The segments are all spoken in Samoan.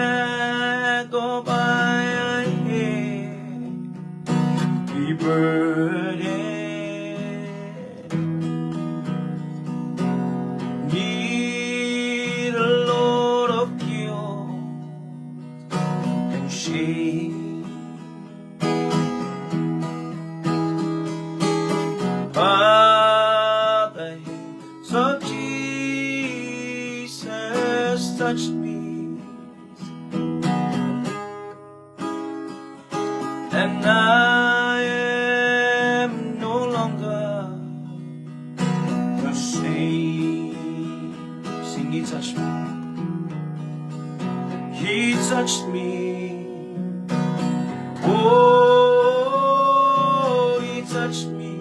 Shackled by a heavy burden, need a load of guilt and shame. But the hands of Jesus touched me, and I am no longer the same. Sing, He touched me. He touched me. Oh, He touched me.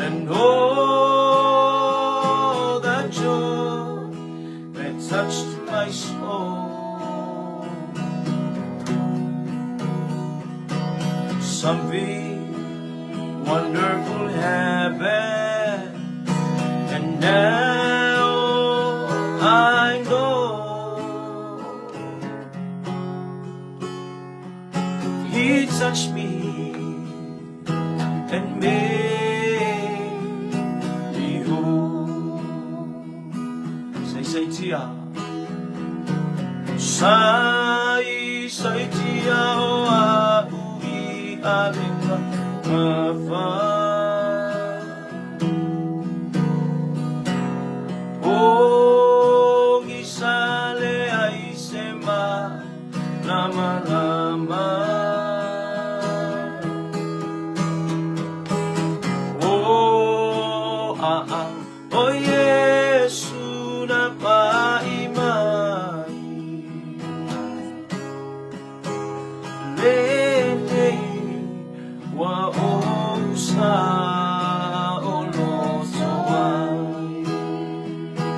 And oh, that joy that touched my soul. Something wonderful happened, and now I know He touched me and made me whole. Saisaitia, saisaitia o a'u i avega mafa. Pogisa leai se malamalama. O aao o Iesu na pa'i mai. Lenei ua ou saoloto ai.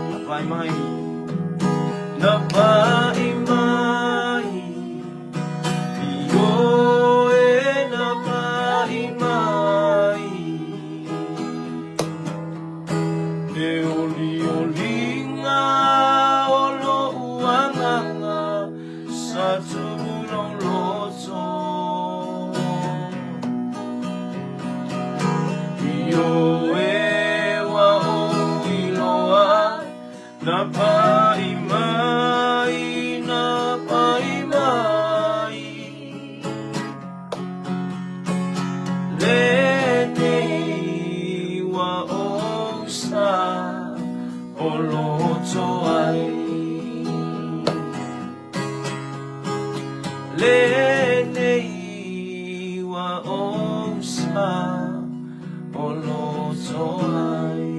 Na pa'i mai, na pa'i mai, ioe na pa'i mai. E olioliga o lo'u agaga sa tumu lou loto. Ioe ua ou iloa na pa'i mai, na pa'i mai. Lenei ua ou saoloto ai. Lenei ua ou saoloto ai.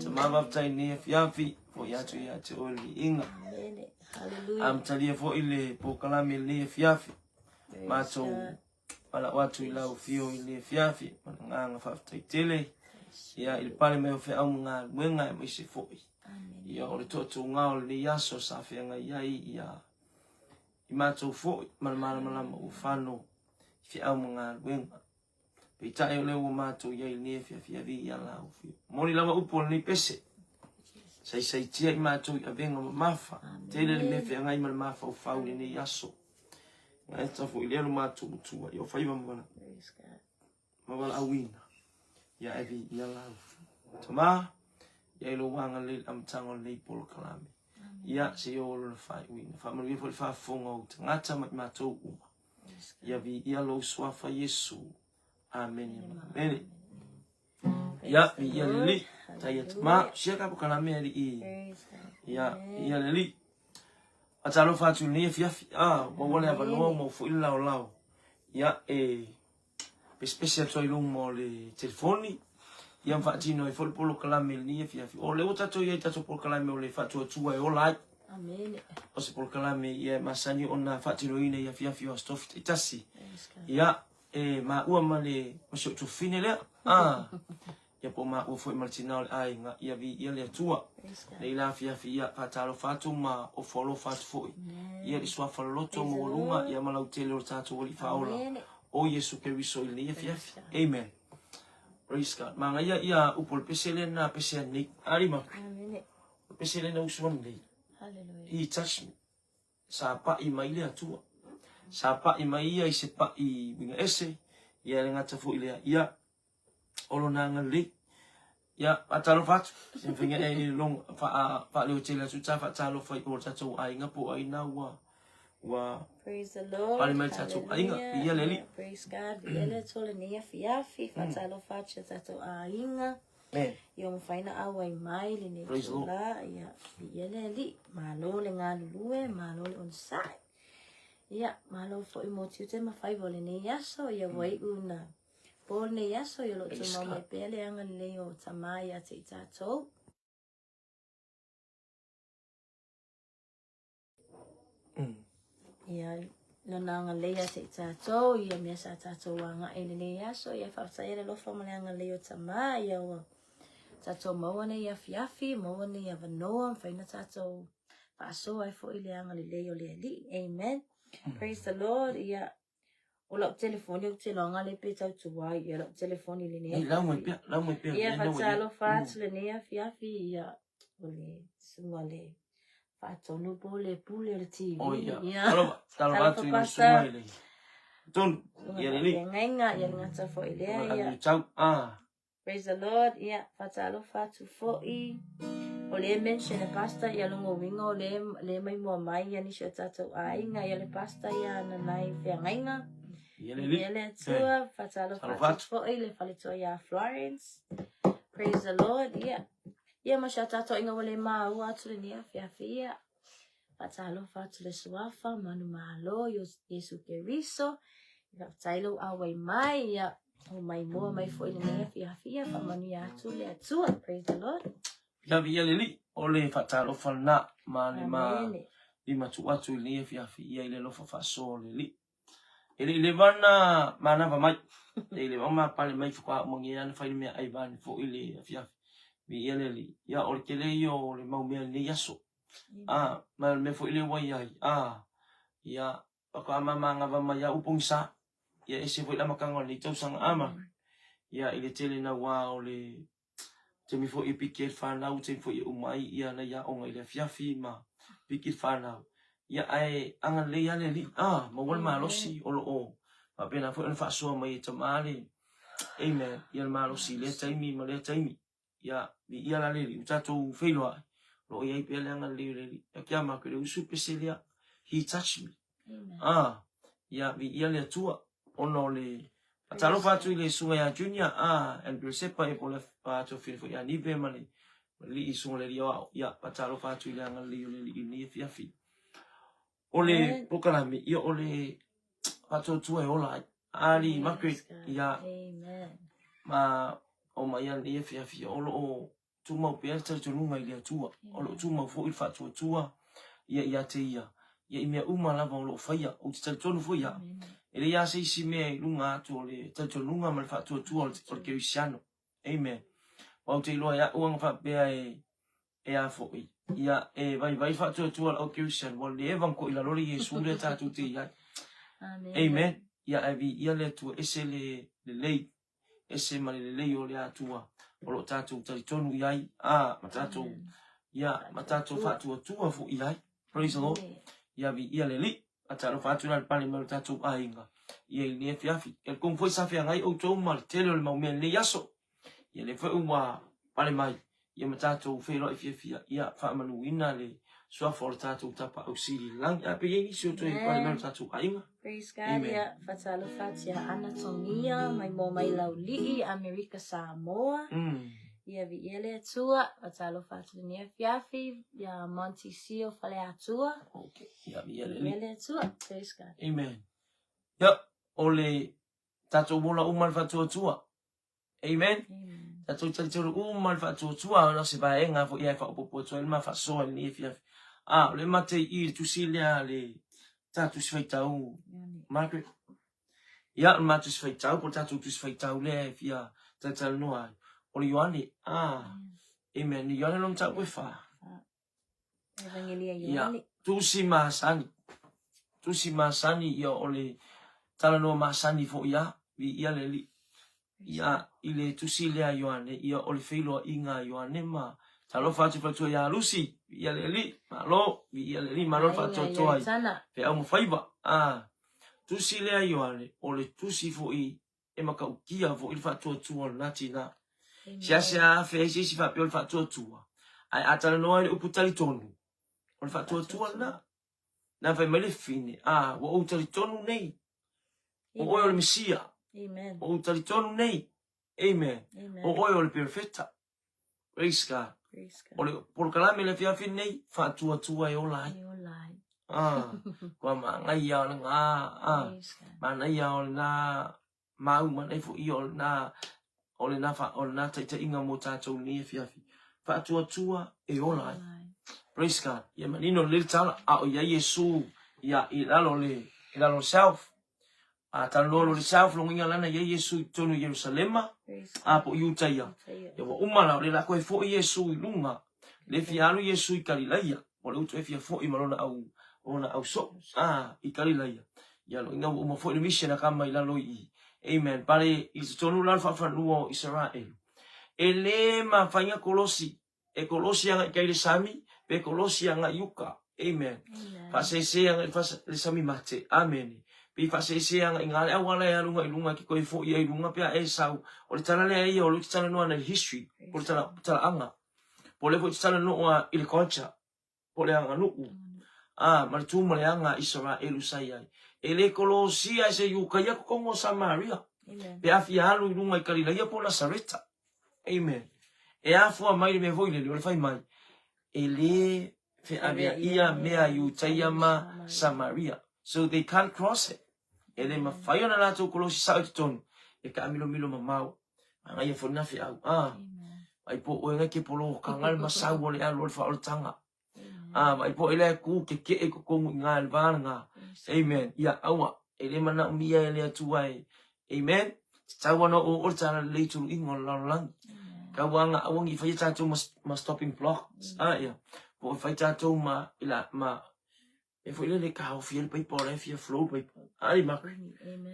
Tama faafetai i lenei afiafi, fo'i atu ia te oe le viiga. Amen. Hallelujah. Amatalia foi le polokalame i lenei afiafi. Matou valaau atu i lau afio i lenei afiafi ma le agaga faafetai tele. Ia, i le pale mai o feau ma galuega aemaise foi. Ia, o le toatuga o lenei aso sa feagai ai ia i matou foi ma le malamalama ua fano i feau ma galuega. Peitai o lea ua matou i ai i lenei afiafi e viia lau afio. Moni lava upu o lenei pese. Saisaitia i matou i avega mamafa. Tele le mea feagai ma le mafaufau i lenei aso. Gaeta foi lea lo matou matua i o faiva ma vala Praise God. ma valaauina. Ia e viia lau afio. Tama, ia i lou agalelei i le amataga o lenei polokalame. Ia se i oo lona faaiuina. Faamanuia foi le faafofoga o ou tagata ma i matou uma. Ia viia lou suafa Iesu. Amene ma amene. Ia viia le Alii. Taia tama. Sia ka polokalame Alii. Praise God. Ia viia le Alii. Faatalofa atu i lenei afiafi. Ah, maua le avanoa, maua foi le laolao. Ia e pesepese atu ai i luma o le telefoni. Ia ma faatino ai foi le polokalame i lenei afiafi. O lea ua tatou i ai i tatou polokalame o le faatuatua e ola ai. Amen. O se polokalame ia e masani ona faatinoina i afiafi o Aso Tofi taitasi. Praise God. Ia, e maua ma le ma si ou tuafafine lea. Ah, ia po o maua foi ma le tina o le aiga, ia viia le Atua. Praise God. Nei la afiafi ia faatalofa atu ma ofo alofa atu foi. Amen. Ia i le suafa loloto Praise the maualuga Lord. ia ma lautele o le tatou Alii Faaola. Amen. o Iesu Keriso i lenei afiafi. Amen. Praise God. Magaia ia upu o le pese lea na pese anei. Ali Margaret. Amene. O le pese lea na usu anei. Hallelujah. He touched me. Sa pa'i mai le Atua. Sa pa'i mai ia i se pa'i uiga ese, ia e le gata foi i lea, ia, o lona agalelei. Ia, faatalofa atu, se mafai e i long, faa, faaleo tele atu ta faatalofa i o le tatou aiga po o ai na ua, ua Praise the Lord. pale mai le tatou aiga. Hallelujah. Ia le Alii. Praise God. Ia le Atua lenei afiafi. Faatalofa atu i o tatou aiga. Amen. Ia mafai ona auai mai lenei Praise the Lord. itula. Ia, viia le Alii. Malo le galulue, malo le onosai. Ia, malo foi mo tiute ma faiva o lenei aso. Ia ua iu na po lenei aso. Ia o lo o Praise tumau God. mai pea le agalelei o Tamā ia te i tatou. Ia, lona agalelei ia te i tatou, ia mea sa tatou aga'i i lenei aso, ia faafetaia le alofa ma le agalelei o Tamā, ia ua tatou maua nei afiafi, maua nei avanoa, mafai ona tatou faasoa ai foi i le agalelei o le Alii. Amen. Praise the Lord. Ia, o lau telefoni ou te iloaga lea pe tau tuai ia lau telefoni i lenei Ei, lau mai afiafi. pea, lau mai pea, Ia, lea na ua i ai. faatalofa atu lenei afiafi, ia, o le susuga le faatonu po o le pule o le TV. O ia. Ia. Talofa, talofa Talofa atu i le pastor. susuga i le tonu, Susuga ia le Alii. faafeagaiga, ia le gata foi lea, Ia ia. le tau, ah. Praise the Lord, ia, faatalofa atu foi. O lea e mention e pastor ia loga uiga o lea lea e maimoa mai ia nisi o tatou aiga, ia le pastor ia nanai feagaiga. Ia le Alii. Ia le Atua, faatalofa Talofa atu atu. foi le faletua ia Florence. Praise the Lord, ia. Ia ma si a tatou aiga ua le maua atu lenei afiafi, ia. Faatalofa atu le Suafa, manumalo, Iesu Keriso. Faafetai lou auai mai, ia. O maimoa mai foi lenei afiafi, ia faamanuia atu le Atua. Praise the Lord. Ia viia le Alii, o le faatalofa lena ma le ma Amene. lima tuu atu i lenei afiafi, ia i le alofa faasoa o le Alii. E le i leva ona manava mai, e le i leva ona mapale mai faatoa uma nei lava ona fai le meaai vaeane foi le afiafi. Viia le Alii, ia o le tele ia o le mau mea i lenei aso. A, ma o le mea foi lea ua i ai, a, ia, faatoa ma manava mai lava ua pogisa. Ia ese foi le amataga o lenei tausaga a ma, ia, i le tele naua o le taimi foi e piki ai le fanau, taimi foi e uma ai ia nai aoga i le afiafi ma piki le fanau. Ia, ae agalelei lava le Alii, a, maua le malosi o lo o faapena foi ona faasoa mai e Tama le, amen, ia le malosi i lea taimi ma lea taimi. Ia, viia la le Alii, ua tatou feiloai, o lo o i ai pea le agalelei o le Alii. Ia kia matou le usu pese lea, He touched me. Ah, ia, viia le Atua, ona o le faatalofa atu i le susuga ia Junior, ah, Andrew Sepa, ia po o le afioga foi ia Nive ma le alii, susuga i le alii aoao. Ia, faatalofa atu i le agalelei o le Alii i lenei afiafi. O le polokalame, ia o le faatuatua e ola ai. Ali Margaret, ia, ma o mai ia lenei afiafi, o lo o tumau pea le talitonuga i le Atua, o lo o tumau foi le faatuatua ia ia te ia, ia i mea uma lava o lo o faia. Ou te talitonu foi au, e leai lava se isi mea i luga atu o le talitonuga ma le faatuatua o le kerisiano. Amen. Aua ou te iloa e au ana faapea e, e a foi, ia, e vaivai le faatuatua o le au kerisiano, ua leva ona to'i lalo le Iesu lea tatou te i ai. Amen. Ia, ae viia le Atua, ese le lelei ese ma le lelei o le Atua o lo o tatou talitonu i ai, a, ma tatou, ia, ma tatou faatuatua foi i ai. Praise the Lord. Ia viia le Alii. Faatalofa atu la i le pale mai o le tatou aiga ia i lenei afiafi. Talitonu foi sa feagai outou ma le tele o le mau mea i lenei aso. Ia lea foi ua pale mai ia ma tatou feiloai fiafia, ia faamanuina le suafa o le tatou Tapaau Sili i le lagi. A pe i ai nisi o toe pale mai o le tatou aiga. Praise God, ia faatalofa atu ia Ana Togia mai mo mai Laulii, Amerika Samoa. Ia viia le Atua, faatalofa atu lenei afiafi ia Monty Sio Faleatua. Okay. Ia viia le Alii. Viia le Atua. Praise God. Amen. Ia, o le tatou ola uma le faatuatua. Amen. Tatou talitonu uma le faatuatua ona o se vaega foi e faaopoopo atu ai le ma faasoa i lenei afiafi. A, o le mate i le tusi lea le ta tusi faitau, Margaret. Ia, o le ma tusi faitau, po o le tatou tusi faitau lea e fia talatalanoa ai. O le Ioane, a, amen, Ioane lona mataupu e fa. Evangelia Ia, Ioane. tusi masani. Tusi masani ia o le Talanoa masani foi a, viia le Alii. Ia, i le tusi lea a Ioane, ia o le feiloaiga a Ioane ma Talofa atu i faletua ia Lusi, viia le Alii, malo, viia le Alii, malo le faatoatoa i feau ma faiva. A, tusi lea a Ioane, o le tusi foi e matautia foi le faatuatua o lena tina. Seasea afe ai se isi faapea o le faatuatua, ae a talanoa i le upu talitonu, o le faatuatua lena. Na fai mai le fine, a, ua ou talitonu nei, o oe o le Mesia. Ua ou talitonu nei, amen, o oe o le Perofeta. Praise God. O le polokalame le afiafi nei, faatuatua e ola ai. Ah, kua manaia o lena, ah, manaia o lena mau, manaia foi ia o lena, o lena, o lena taitaiga mo tatou nei afiafi. Faatuatua e ola ai. Praise God. Ia manino lelei le tala, a o i ai Iesu ia i lalo le, i lalo le self. A talanoa loa le self, lona uiga lana i ai Iesu i totonu o Ierusalema, a po o Iutaia. Ia ua uma la, o lea la koe foi Iesu i luga, le fia alu Iesu i Kalilaia, o le utu e fia foi ma lona au, lona au soo, a, i Kalilaia. Ia lona uiga ua uma foi le mission a kama i lalo i i. Amen. Pale i totonu la o le faafanua o Isaraelu. E le mafai na kolosi E kolosi agai kai le sami, pe kolosi agai i uka. Amen. Faaseese agai i le sami mate. Amene. Pe faaseese agai i ngā le auala e alu ngai lunga ki koe fo'i ai lunga pe a e sau. O le tala lea ia o le te talanoa ana i le history, po le tala, talaaga. Po o lea foi te talanoa i le culture, po o le aganuu. A, ma le tu ma le aga a Isaraelu sa i ai. E le kolosia e se Iukaia kokogo o Samaria. Pe a fia alu i lunga i Kalilaia po o Nasareta. Amen. E afua mai le mea foi lele o le fai mai, e le feaveaia mea Iutaia ma Samaria. So they can't cross it. E le mafai ona latou kolosi sao i totonu, e taamilomilo mamao. Manaia foi lena feau. Ah, ai po oe ngai ke polo kanga le masau o le alu o le faaolataga. A, vaai po e ku ke ke e kokongu i ngā le vālanga. Amen. Ia, aua, e le manaomia e le Atua e. Amen. Tatau ana o o le tala lelei tulu inga o le lalolagi. Kau anga aua ngi whai tātou ma, ma stopping blocks. A, ia. Po o whai tātou ma, ila, ma, e foi lele ka hao fia le paipa o le fia flow paipa. Ai, ma,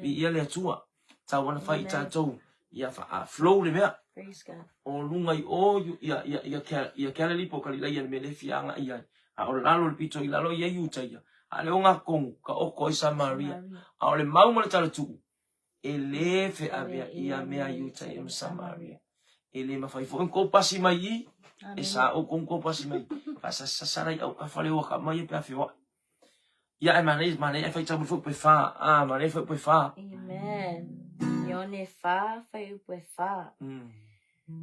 mi ia le Atua. Tau ana whai i tātou. Ia wha, a, flow le mea. O lunga i o, ia, ia, ia, ia, ia Galilee po Kalilaia le mea le fia anga i ai. A o lalo le pito i lalo i ai Iutaia. A le o ngā kongu, ka oko i Samaria. A o le mau ma le talatuu, e le feaveaia mea Iutaia ma Samaria. E le mawhai fo kou pasi mai i, e sa o kou kou pasi mai. Whaasasasara i au ka whare o ka mai e pea whioa. Ia e manaia, manaia e whaitau mai fo upu e whā. Ah, manaia e whai upu e whā. Amen. Ioane whā, whai upu e whā.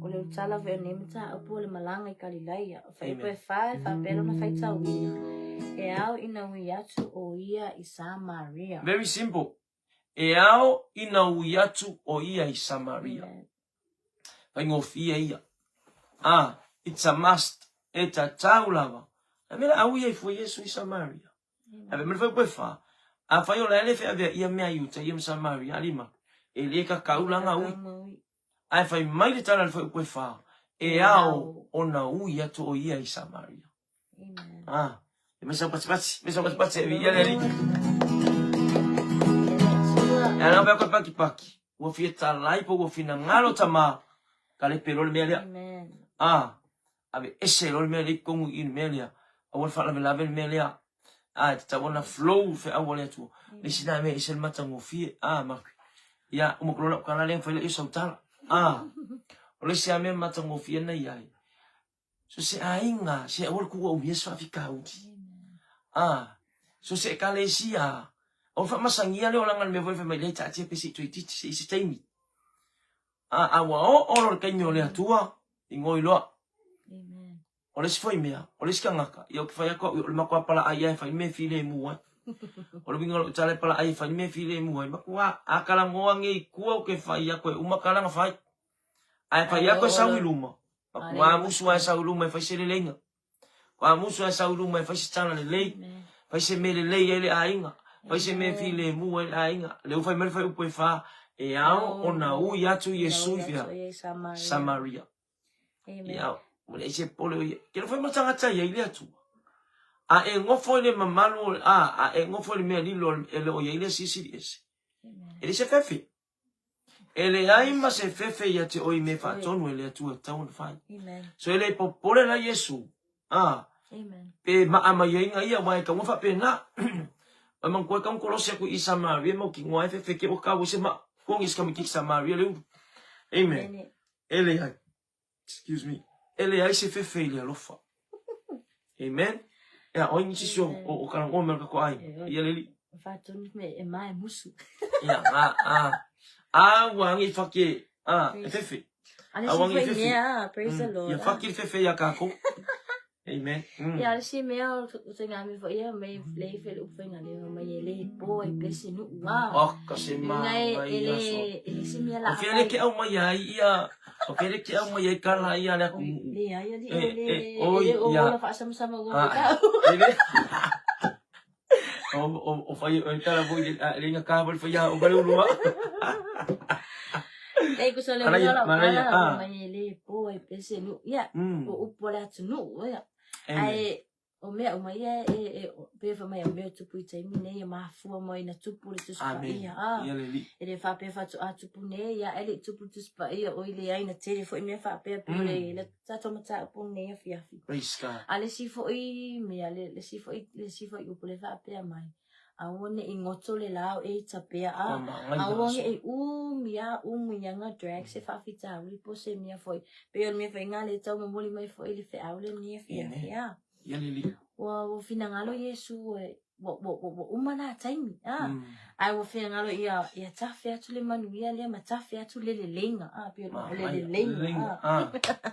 O le utala foi o nei mataupu o le malaga i Kalilaia. Whai upu e whā e whāpea lona faitauina. E ao ina ui atu o ia i Samaria. Very simple. E ao ina ui atu o ia i Samaria. Faigofie ia. Ah, it's a must. E tatau lava. A mea la au ia i fua Iesu i Samaria. A mea fai koe wha. A whai o la ele whea ia mea i uta ia ma Samaria a lima. E le ka kaulanga ui. Ae fai mai le tala le fai upu e wha. E ao ona ui atu o ia i Samaria. Amen. Ah, e mai sau patipati, mai sau patipati e ia le alii. E ana pea koe pakipaki, ua fia talai po ua finagalo tama, ka lepe loa le mea lea. Amen. Ah, ave ese loa le mea lea i totonu i le mea lea. Aua le faalavelave le mea lea. Ah, e tatau ona flow feau a le Atua. Le isi na mea ese le matagofie. Ah, maki. Ia, uma ko loa lau tala lea, fai lea i sau tala. Ah, o le isi lava mea matagofie na i ai. So se aiga, se aua le tuua umia se faafitauli. Ah, so se ekalesia, o le faamasagia lea o laga le mea foi fai mai lea taatia pe se i toeitiiti se i se taimi. Ah, a ua oo loa le taimi o le Atua, i ngoi loa. O le isi foi mea, o le isi tagata, ia ou te fai atu au, o le matua palaai lava e fai le mea e filemu ai. O le uiga o lou tala e palaai e fai le mea e filemu ai, matua a talanoa nei i tua ou te fai atu e uma tala na fai. Ae fai atu e sau i luma, matua musu lava e sau i luma e fai se leleiga. Matua musu lava e sau i luma e fai se tala lelei, fai se mea lelei ai le aiga, fai se mea e filemu ai le aiga. Lea ua fai mai le fuaiupu e fa, e ao ona ui atu Iesu i fea? Samaria. Ia, ua leai se popole o ia. Ke nofo ai ma tagata ia i le Atua. A e nofo i le mamalu, a, a e nofo i le mea lilo e le o i ai le Silisili Ese. E le se fefe. E leai ma se fefe ia te oe i mea faatonu e le Atua e tatau ona fai. So e le popole la Iesu, a, pe maa mai ai nga ia, aua e taua faapena. Ua manatua e tau kolosi aku i Samaria mau tinoa e fefe ke ua kau ai se maa. Kuangi se kamiki ki Samaria le ulu. Amen. E leai. Excuse me. E leai se fefe i le alofa. Amen. Ea, oi nisi si o, o, o kalangoa me o le kako ai. Ia le li. Whātonu me e mai musu. Ia, a, a. A, ua angi whake, a, e fefe. Ale si foi mea, praise the Lord. Ia whake le fefe ia kākou. Amen. Mm. Ia, ale si mea o te ngā mea foi ia, mei le i whele upu ngā leo, mai e le po ai pese nu ua. Oh, ka se mā ngai ia so. E le si mea la. O whia le ke au mai ai ia, o whia le ke au mai ai kala ia le aku nuu. Le ai ali, e le, e o ola whaasamasama ngā tau. E le. O, o, o whai, o tala foi, a, le inga ka whai whai o kare ulua. Ei, ko sa le Manaia, ula manaia, kala, ah. mai e le po ai pese nu. Ia, o upu le atu nu, ia. Amen. Ai, o mea uma ia e, e, pe fa mai o mea tupu i taimi nei, e mafua mai na tupu le tusi Amen. paia. Ah. Ia le li. E le whapea whatu a tupu nei, ia ele tupu le tusi paia, o i le ai na tele foi mea whapea pe o le, le tatou mataupu nei afiafi. Praise God. A le isi foi mea, le, le isi foi, le isi foi upu le faapea mai, aua ne i ngoto le la o e ita pea, a, Ua magai aua aso. ne i umi a umi anga drag se faafitauli po se mea foi, pei o le mea foi nga le tau momoli mai foi le feau lenei afiafi, Amen. a. Ia le li. Ua, ua finagalo Iesu e, ua, ua, ua, ua uma na taimi, a. Ae ua finagalo ia, ia tafe atu le manuia lea ma tafe atu le leleiga, a, pei o le Manaia. leleiga, Leleiga, a. a.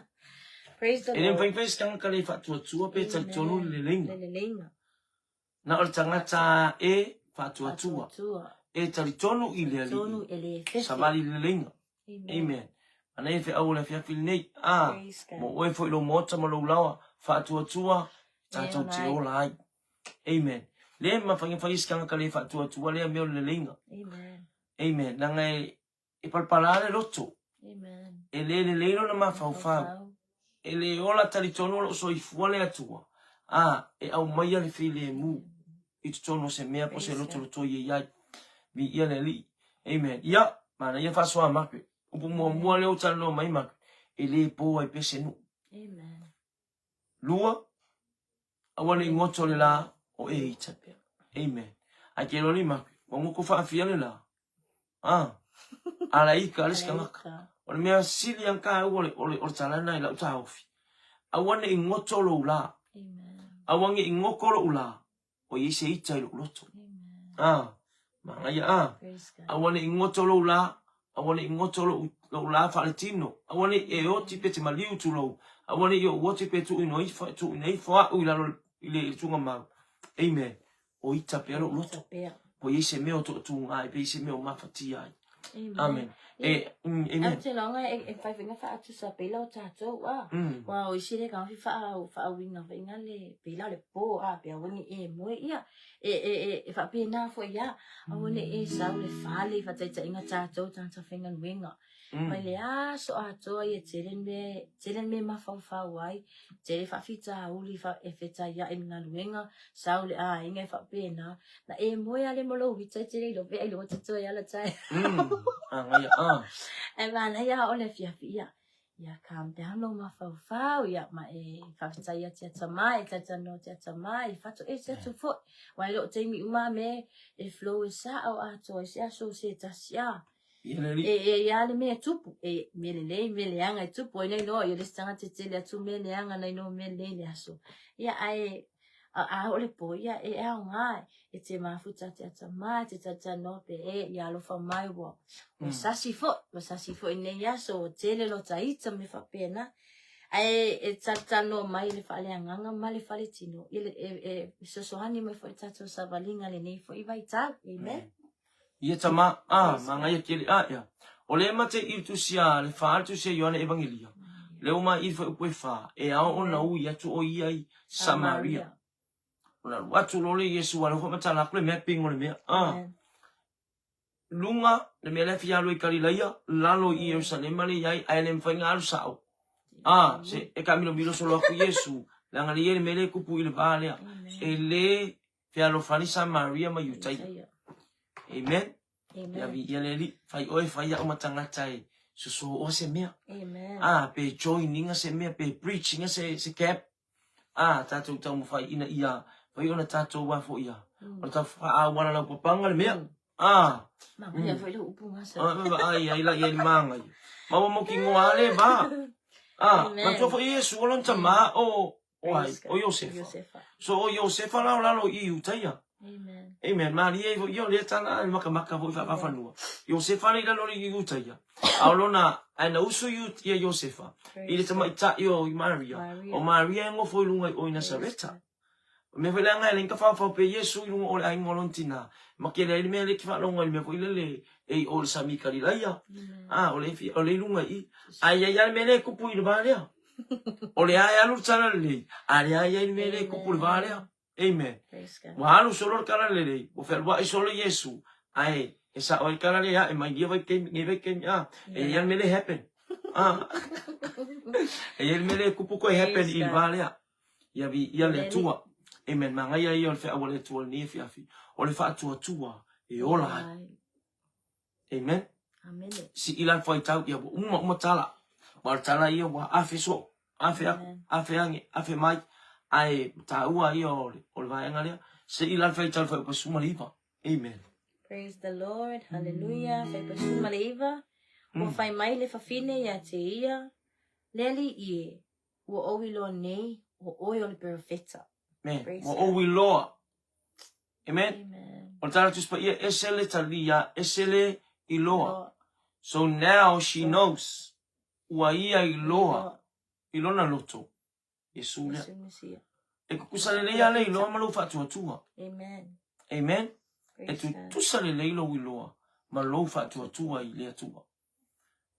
Praise the E le Lord. mafai se tagata le faatuatua pe talitonu le leleiga. Le leleiga. Na o le tagata e faatuatua. Faatuatua. E talitonu i le Talitonu Alii. e le fefe. Savali le leleiga. Amen. Amen. Manaia feau o le afiafi lenei. A, Praise God. mo oe foi lou maota ma lou laoa, faatuatua, tatou te ola ai. Amen. Le mafai se tagata le faatuatua lea mea o le leleiga. Amen. Amen. Leaga e, e palapala le loto. Amen. E le lelei lona mafaufau. E le ola talitonu o loo soifua le Atua, a e aumaia le filemu i totonu o se mea po o se lotolotoi e i ai. Viia le Alii. Amen. Ia, manaia faasoa Margaret. Upu muamua lea ua talanoa mai Margaret, e le po ai pea se nuu. Amen. Lua, aua ne i goto le la o e ita pea. Amen. Ae ke iloa nei Margaret, ua goko faafia le la. Ah, alaika le isi tagata. O le mea sili lava taua o le, o le, o le tala lena i lau taofi. Aua ne i goto lou la. Aua ne i goto lou la, o i ai se ita i lou loto. Ah, manaia ah. Aua ne i goto lou la, aua ne i goto lou, lou la faaletino. Aua ne i e oti pe te maliu tulou. Aua ne i ou oti pe tuuina ifo, tuuina ifo au i lalo i le, i le tuugamau. Amen. O ita pea lou loto. Po i ai se mea o toatuga ai, pe i se mea o mafatia ai. Amen. E, amen. Au te longa e, e whai whainga wha atu sa pela o tātou a. Wa o isi le kaofi wha au wha au inga whainga le pela o le pō a pe aua ne e moe ia. E, e, e, e wha pēnā fo ia. Aua ne e sau le whale wha taita inga tātou tātou whainga nuenga. Mai le aso atoa ia tele mea, tele mea mafaufau ai, tele faafitauli fa, e fetaiaʻi ma galuega, sau le aiga e faapena, na e moe a le ma lou ita e tele iloa pea iloa te toe ala taeao. Manaia, ah. Ae manaia a o le afiafi ia, ia calm down lou mafaufau, ia ma e faafetai ia te atamai, e talatalanoa te atamai, e fatoese atu foi, aua e le o taimi uma a mea e flow e sao atoa ai se aso o se tasi, ah. E e ia le mea e tupu, e mea lelei, mea leaga e tupu ai nei noa, ia le isi tagata e tele atu mea leaga nei noa mea lelei le aso. Ia ae a, a oo le po, ia e aoga e te mafuta te atamai, te talatalanoa pe e, ia alofa mai ua, ua sasi foi, ua sasi foi i nei aso, ua tele lota ita ma mea faapena. Ae e talatalanoa mai le faaleagaga ma le faletino, ia le, e, e fesoasoani mai foi le tatou savaliga lenei foi vaitau. Amen. Ia tama, a, manaia tele, a, ia. O lea ma te i le tusi a le fa le tusi a Ioane Evangelia, lea ua ma i le fuaiupu e fa, e ao ona ui atu o ia i Samaria. Ona alu atu loa lea Iesu, a lea ua faamatala atu le mea ping o le mea, a. Luga, le mea lea e fia alu ai i Kalilaia, lalo i Ierusalema lea e i ai, ae le mafai ona alu sao. A, se, e taamilomilo solo atu Iesu, leaga lea e i ai le mea lea e tupu i le va lea. E le fealofani Samaria ma Iutaia. Amen. Amen. Ia viia le Alii. Fai oe, fai au ma tagata e sosooa se mea. Amen. A, pe joininga se mea, pe preachinga se, se camp. A, tatou taumafai ina ia fai ona tatou a foi ia. O le tau faaauala laupapaga le mea. A. Manaia foi le upu gasa. A, vaai ai la i ai le magaia. Ma ua mautinoa lava le va. A, manatua foi Iesu o lona tama o o ai, o Iosefa. So o Iosefa la o lalo i Iutaia. Amen. Amen. Malie ai foi ia o lea tala a le makamaka foi faafafanua. Iosefa le i lalo i Iutaia. A o lona, ae na usu ia Iosefa i le tamaitai o Maria. O Maria e nofo i luga i o i Nasareta. O le mea foi lea na e leai ni tafaofao pe Iesu i luga o le aiga o lona tina, ma tele ai le mea lea e te faalogo ai i le mea foi lele e i o i le sami Kalilaia. A, o le o le i luga i i. Ae i ai lava le mea lea e tupu i le va lea. O lea e alu le tala lelei, a o lea e i ai le mea lea e tupu i le va lea. Amen. Ua alu solo le tala lelei, ua fealuai solo Iesu, ae e sao ai le tala lea ae mai ia vaitaimi, nei vaitaimi, a, e i ai lava le mea lea e happen. A, e i ai le mea lea e tupu toe happen i le va lea. Ia viia le Atua. Amen. Manaia ia o le feau a le Atua i lenei afiafi. O le faatuatua e ola ai. Amen. Amene. Sii la le faitau, ia ua uma uma tala. Ma o le tala ia ua afe soo, afe aku, afe age, afe mai. Ae taua ia o le, o le vaega lea. Sii la le faitau i le fuaiupu 19. Amen. Praise the Lord. Hallelujah. Fuaiupu 19. Ua fai mai le fafine ia te ia, Le Alii e, Ua ou iloa nei, o oe o le perofeta. Amen. Ua ou iloa. Amen. Amen. O le tala Tusi Paia, ese le talia, ese le iloa. So now she knows. Ua ia iloa i lona loto. Iesu lea. E tutusa lelei lava le iloa ma lou faatuatua. Amen. Amen. E tutusa lelei lou iloa ma lou faatuatua i le Atua.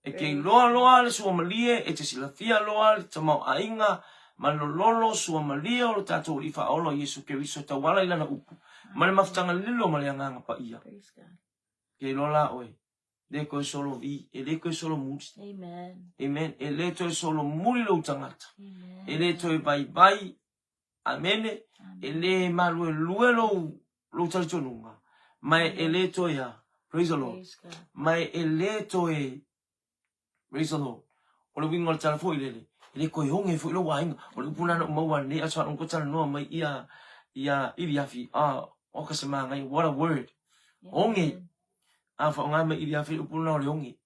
E te iloa loa le suamalie, e te silafia loa le tamaoaiga ma le lololo suamalie o lo tatou Alii Faaola o Iesu Keriso e tauala i Lana upu, ma le mafutaga lilo ma le Agaga Paia. Ke iloa la oe, le toe solo vi, e le toe solo muli. Amen. Amen. E le toe solo muli lou tagata. Amen. E le toe vaivai Amene. E le maluelue lou, lou talitonuga, ma e le toe a. Praise the Lord. Ma e le toe, praise the Lord. O le uiga o le tala foi lele, e le toe oge foi lou aiga. O le upu lena na ou maua nei aso faalogo ko talanoa mai ia, ia Iliafi. Ah, oka se māngai, what a word. Oge. A whaonga mai Iliafi, upu lena o le oge.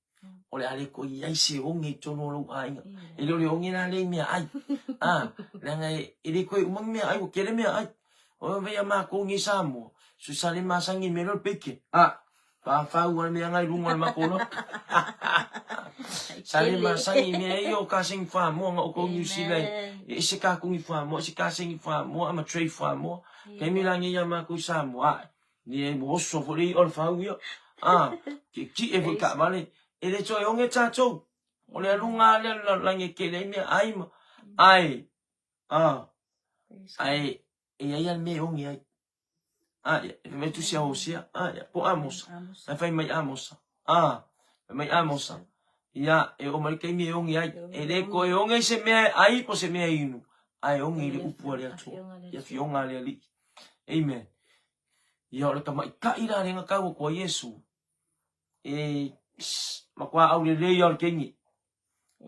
O le a le toe i ai se oge i totonu o lou aiga. E le o le oge la lea i meaai. A, leaga e, e le toe uma ni meaai, ua tele meaai. O e vei a matou nei Samoa, so sa le masani i le mea lea o le bacon. A, pafau lava le mea na i luga o le matou loto. Sa le masani i mea ia o kasegi fuamoa na outou Niu Sila e ese kakuni fuamoa, ese kasegi fuamoa ma tray fuamoa. Taimi la nei ia matou i Samoa, ae, Ni ua oso foi le i'a o le fau ia. A, tietie foi taavale, e le toe oge tatou. O le aluga lava lea o le lalolagi e tele ai meaai ma, ae, a, ae e i ai lava le mea e oge ai. A, ia, e fai mai le tusi a Hosea, a, ia, po o Amosa, ae fai mai Amosa, a, fai mai Amosa, ia, e oo mai le taimi e oge ai. E le toe oge i se mea e ai po o se mea e inu, ae oge i le upu a le Atua, i Afioga a le Alii. Amen. Ia, o le tamaitai la lea na tau atu a Iesu, e matua aulelei lava o le teine.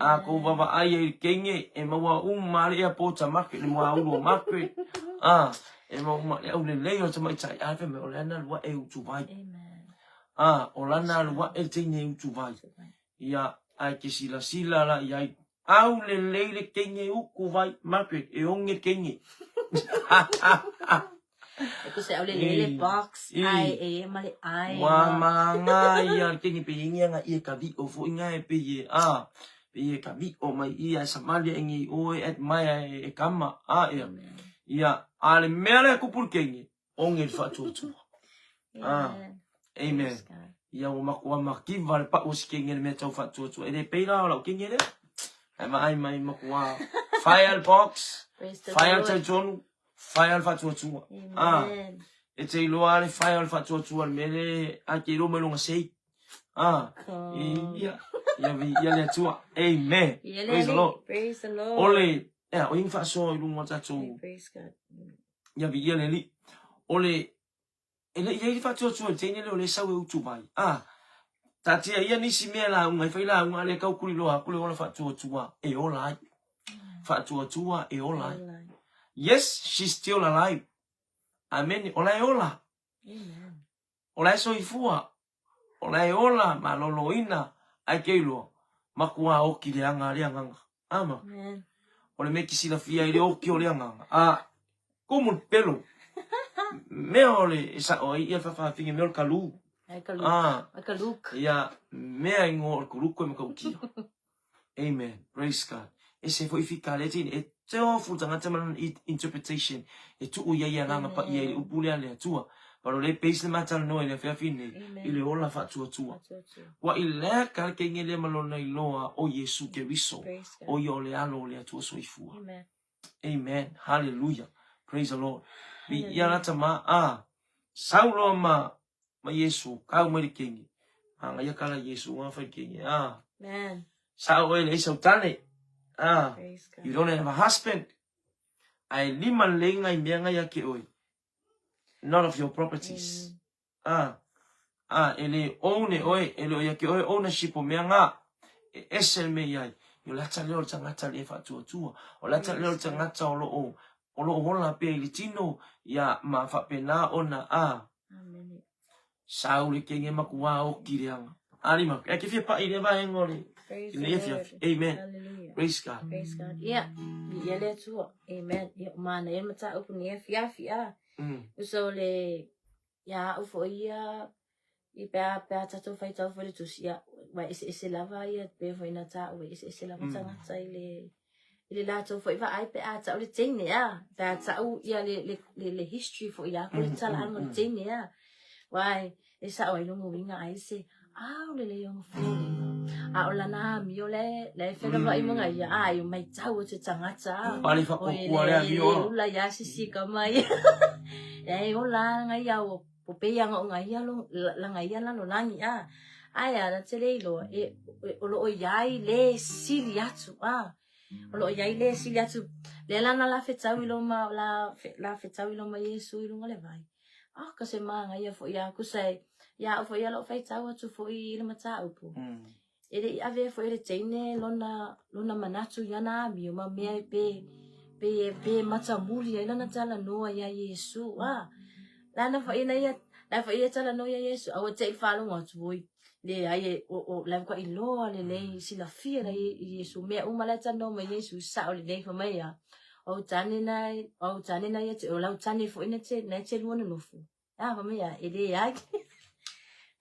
A tou vaavaai ai i le teine, e maua uma lava le airport a Margaret, le moaulu o Margaret, a, e maua uma le aulelei o le tamaitai, a fai mai, o lana alu ae e utuvai. A, o lana alu ae le teine e utuvai. Ia, ae te silasila la i ai, Aulelei le teine uku vai, Margaret, e oge teine. E tusa aulelei le box, ai e ma le ai. Ua magaia le teine pe i ai ni aga ia ka viʻo foi na e pei e a, pei e ka viʻo mai ia e savali aʻe nei ʻoe admire e kama a ea. Ia, a le mea lea e kupu le teine, oge le faatuatua. Ah, amen. Ia ua matua makiva le pau o si teine le mea tau faatuatua. E le pei la o lau teine lea. Ae vaai mai matua fire le box, fire le talitonu, fire le faatuatua. Ah, e te iloa le fire o le faatuatua le mea le a te iloa mai lona sei. Ah, ia, ia vi, ia le Atua. Amen. Praise the Lord. Praise the Lord. O le, ea, o i ni faasoa i luga o tatou. Praise God. Ia viia le Alii. O le. E le i ai le faatuatua i le teine lea o lea e sau e utu mai. A, taatia ia nisi mea e lauga ai, fai lauga a lea tau kuliloa atu le ola faatuatua e ola ai. Faatuatua e ola ai. Yes, she's still alive. Amene. O la e ola. O la e soifua. O la e ola maloloina ae ke iloa, makuā oki leaga a le agaga. Ama. O le mea ki silafia i le oki o le agaga. A, kumu le pelo. Mea o le e sa'o ai ia le faafaafine mea o le kalū. A, ia mea ingoa o le kuluku e matautia. Amen. Praise God. Ese foi fika le tini e te ofu tagata ma lona interpretation e tuu i ai agaga paia i le upu lea a le Atua. But o le base le matalanoa i le afiafi nei i le ola faatuatua. Ua i leka le kenge lea ma lona iloa o Iesu Keriso, o ia o le Alo o le Atua soifua. Amen. Amen. Hallelujah. Praise the Lord. Viia la tama a sau loa ma ma Iesu kau mai le kenge. Magaia kala Iesu nga fai kenge. Ah. Amen. Sao oe leai sau tane. Ah. You don't have a husband. Ae lima lelei ngai mea ngai ia ke oe. None of your properties. Amen. Ah. Ah, e le own e oe, e le o ia ke oe ownership o mea ngā. E ese le mea i ai. O le ata lea o le tagata le e faatuatua. O le ata lea o le tagata o lo o, o lo o ola pea i le tino, ia ma faapena ona, ah. Amene. Sau le kenge makuā oki leaga. Alima, e ke fia paʻi i lea vaega o le Praise the lenei afiafi. Lord. Amen. Hallelujah. Praise God. Praise God. Ia, viia le Atua. Amen. Ia, o manaia le mataupu nei afiafi, a. Uso o le, ia au foi ia, i pe a, pe a tatou faitau foi le tusi, ia, ua eseese lava ia, pei foi na taua, e eseese lava tagata i le, i le latou foi vaai pe a tau le teine a, pe a tau ia le, le, le, le history foi ia ko le tala anga le teine a. Wai, e sao ai longa uiga ai se, a o le lei ona foliga. A o lana amio le, le whenawai mo ngai ia, a i o mai tau o te tangata a. Pale whakokua le amio a. Ula ia sisi ka mai. E ola ngai ia o po pe ia ngo ngai ia lo, la ngai ia lalo langi a. Ai a na te le iloa, e, e, o loo iai le sili atu, a. O loo iai le sili atu. Le lana la fetau i loma, la, la fetau i loma Iesu i lunga le vai. Ah, ka se māngaia foi a kusa e, ia au foi ia loo faitau atu foi i le mataupu. E le i avea foi e le teine lona, lona manatu i ana amio ma mea e pe, pe, pe matamuli ai lana talanoa iā Iesu. A, lana foi ina ia, la foi ia talanoa iā Iesu, aua te i faalogo atu oi. Leai e, o, o, la e matua iloa lelei, silafia la i Iesu, mea uma la e talanoa mai Iesu, sao lelei fai mai a, o au tane na, o au tane na ia te, o lau tane foi na te, na te lua nonofo. A, fai mai a, e leai.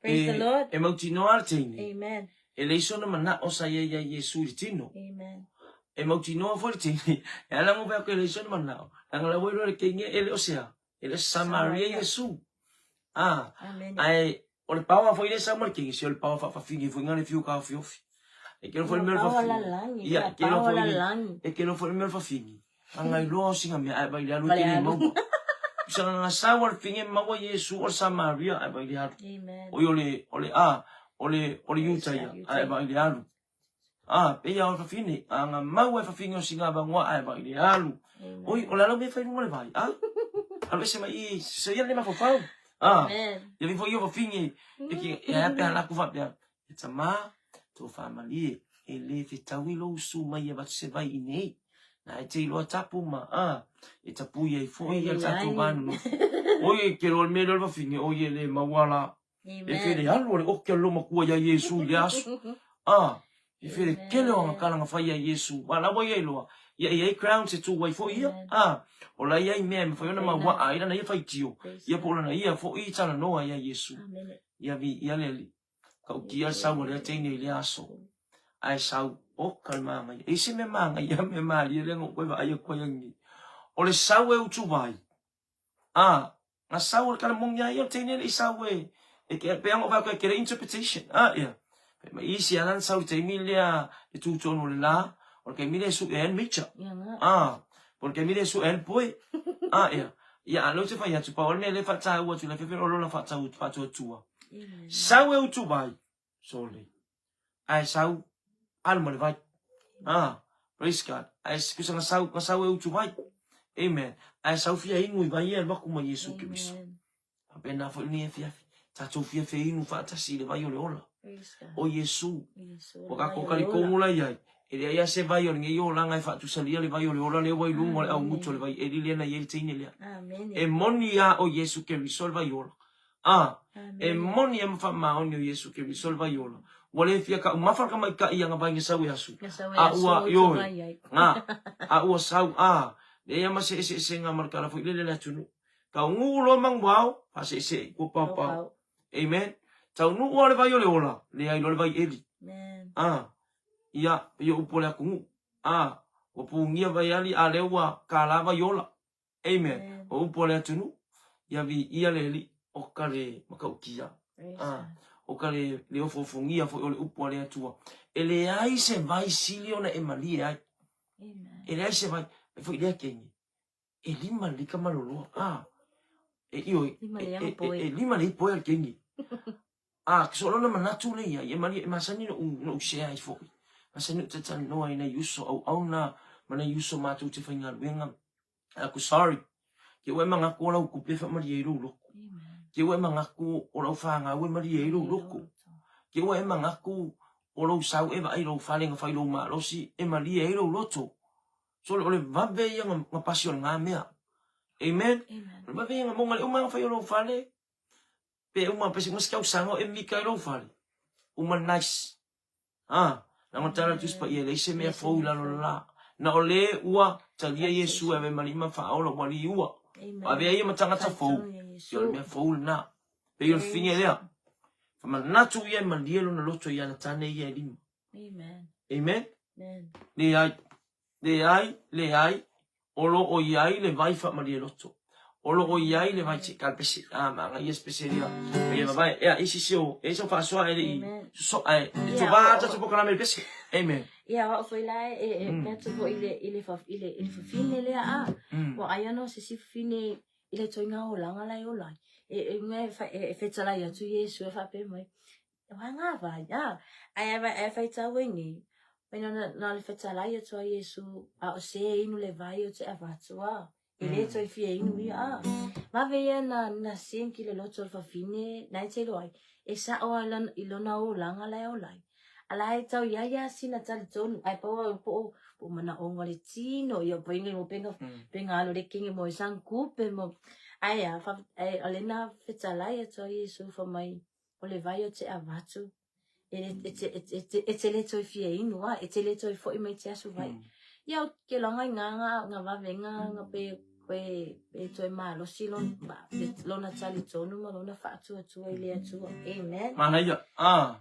Praise the Lord. E mautinoa le teine. Amen. E leai sona manao sa ia iā Iesu i le tino. Amen. E mautinoa foi le teine. E ala ngo fai atu e leai sona manao. Leaga la ua iloa le teine e le o se a. E le o se Samaria Iesu. A, Amen. ae o le paoa foi lea e sau ma le teine, se o le paoa faafafine foi nga le fiu taofiofi. E kelo foi le mea o le Paoa fafine. lalagi, Ia, e kelo paoa foi le, lalagi. e kelo foi le mea o le fafine. Aga iloa o sina mea ae vai le alu e Vai le te le alu. maua. Isa nga sau al finge maua Iesu o le Samaria ae vai le alu. Amen. Oi o le, o le a, o le, o le Iuta ia, ae vai le alu. A, pei a o le fafine, a nga maua e fafine o sina vangoa ae vai le alu. Amen. Oi, o le ala o mea fai lunga le vai, a? Alu ese mai i, se ia le mafaufau. A, Amen. ia vi foi o fafine, e ki, e ae pea laku faapea, e tama, tō whāmalie, e le fetaui lou usu mai e avatu se vai i nei. Na e te iloa tapu ma, a, e tapui ai foi ia tatou va nonofo. Oi, e ke loa le mea lea o le fafine, oi e le maua la. E fele alu o le oki a le lomakua iā Iesu i le aso. A, e fele kele o anga kala nga fai iā Iesu. A la ua ia iloa, ia e iai crowns e tu ai foi ia. A, o la iai mea e mafai ona maua a i lana ia faitio, ia po o lana ia foi talanoa iā Iesu. Ia vi, ia le Alii. Tautia le sau a lea teine i lea aso, ae sau, oka le māngaia. E i se mea māngaia, mea mālie lea na ou toe vaai atu ai angiangi. O le sau e utu vai, a, na sau o le kala moni a ia o le teine le i sau e, e ke, pe anga o vai atu e kere interpretation, a, ia. Pe mai isi ala na sau i taimi lea e tū tonu o le la, o le taimi lea e suʻe ai le meja. A, po o le taimi lea e suʻe ai le poe. A, ia. Ia, a lea ou te fai atu, pau o le mea lea e faataua atu i le fefe o lola faatau, faatuatua. Sau e utu vai, sole. Ae sau, alu ma le vai. Ah, praise God. Ae kusa nga sau, nga sau e utu vai. Amen. Ae sau fia inu i vai e alu aku ma Iesu Keriso. Faapena foi lenei afiafi, tatou fiafia inu faatasi i le vai o le ola. O Iesu, ua tatou talitonu la i ai, e leai lava se vai o lenei olaga e faatusalia le vai o le ola lea ua i luga o le augutu o le vai eli lea na i ai le teine lea. E moni lava o Iesu Keriso le vai ola. A, e moni lava ma faamaoni o Iesu Keriso le vai ola. Ua le fia taumafa le tamaitai i ana vai na sau e asu, a ua, ioe, na, a ua sau, a, leai lava ma se eseesega ma le tala foi lele a le atunuu. Taunuu loa manuao, faaseesee i tua paopao. Amen. Taunuu lava le vai o le ola, leai loa le vai eli. A, ia, pei o upu a le atunuu. A, ua pugia vai ali, a lea ua kālā vai ola. Amen. O upu a le atunuu, ia viia le Alii o ka le matautia. A, o ka le, le ofoofogia foi o le upu a le Atua. E leai se vai sili ona e malie ai. E leai se vai, e foi lea teine. E lima lelei ka maloloa. A, e ioe, e lima lelei poe a le teine. A, so lona manatu lea iai, e malie, e masani noʻu, noʻu share ai foi. Masani noʻu talatalanoa i nai uso auauna ma nai uso matou te faigaluega. Aku sorry, ke ua e manatu o lau tupe e faamalie ai lou loto. Ke ua e manatu o lau fanau e malie ai lou loto. Ke ua e manatu o lou sau e vaai lou fale na fai lou malosi e malie ai lou loto. So o le vave ia na pasi o lena mea. Amen. Amen. O le vave ia na moga le uma na fai o lou fale. Pe uma pe se uma se tausaga o e mika i lou fale. Uma nice. Ah, na ngā tala tusi pa ia leai se mea fou i lalo le la. Na o le ua talia Iesu e ave ma lima whaaola ua li ua. Ave ia ma tangata fou. Ia o le mea fou lena. Pei o le fine lea. Whamanatu ia e malie lona loto i ana tane ia e lima. Amen. Amen. Amen. Leai, leai, leai, o lo o i ai le vai faamalie loto. O lo o i ai le vai te ka pese a ma nga ia pese lia. Ia vai ia isi se o e so faasoa e le i so ai e to va ta to pokalame le pese. Amen. Ia wa foi la e e mm. tu fo ile ile fa ile ile fafine lea a. Mm. Wa ai ano se si fafine ile toinga o langa la o lai. E e ngai fa e fetala ia tu Yesu e fa pe mai. Wai ngā wai, ā. Ai ai vai ai whai tau e ngi. Mai na na le whetalai atu a Iesu, a o se inu le vai o te avatu a. E le toi fia inu ia a. Vave ia na na sink i le loto o le fafine, na e te loai. E sao a lan, i lona o langa lai o lai. A la e tau ia ia sina tali tonu, ai pau au po po mana onga le tino, ia po inga mo penga, penga alo le kingi mo e sang kupe mo. Ai a, fa, ai, a le na whetalai atu a Iesu fa mai, o le vai o te avatu, e te le toe fia inu a, e te le toe foi mai te aso vai. Mm. Ia o ke langa i ngā ngā, ngā wawenga, ngā pe, pe, pe toe malosi lon, lona tali tonu ma lona whaatuatua i le atua. Amen. Mana ia, ah.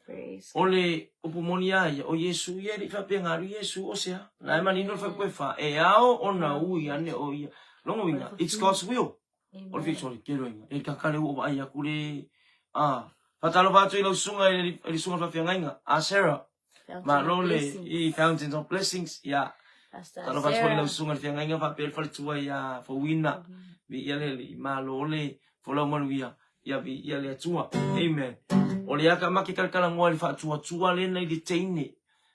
Praise O le upu moni a ia, o Iesu ia e le i faapea nga alu Iesu o se a. Na e manino le faipue fa, e ao ona ui ane o ia. Longa uiga, it's God's will. O le sorry, ke loinga. E kakale ua vaai aku le, a. Faatalofa atu i lau susuga i le susuga o le faafeagaiga, a Sarah. Malo le, i Fountains of Blessings, ia. Faatalofa atu foi i lau susuga i le feagaiga faapea le faletua ia Fouina. Viia le Alii, malo le folau manuia, ia viia le Atua. Amen. O le aka make kalakalagoa i le faatuatua le nai le teine,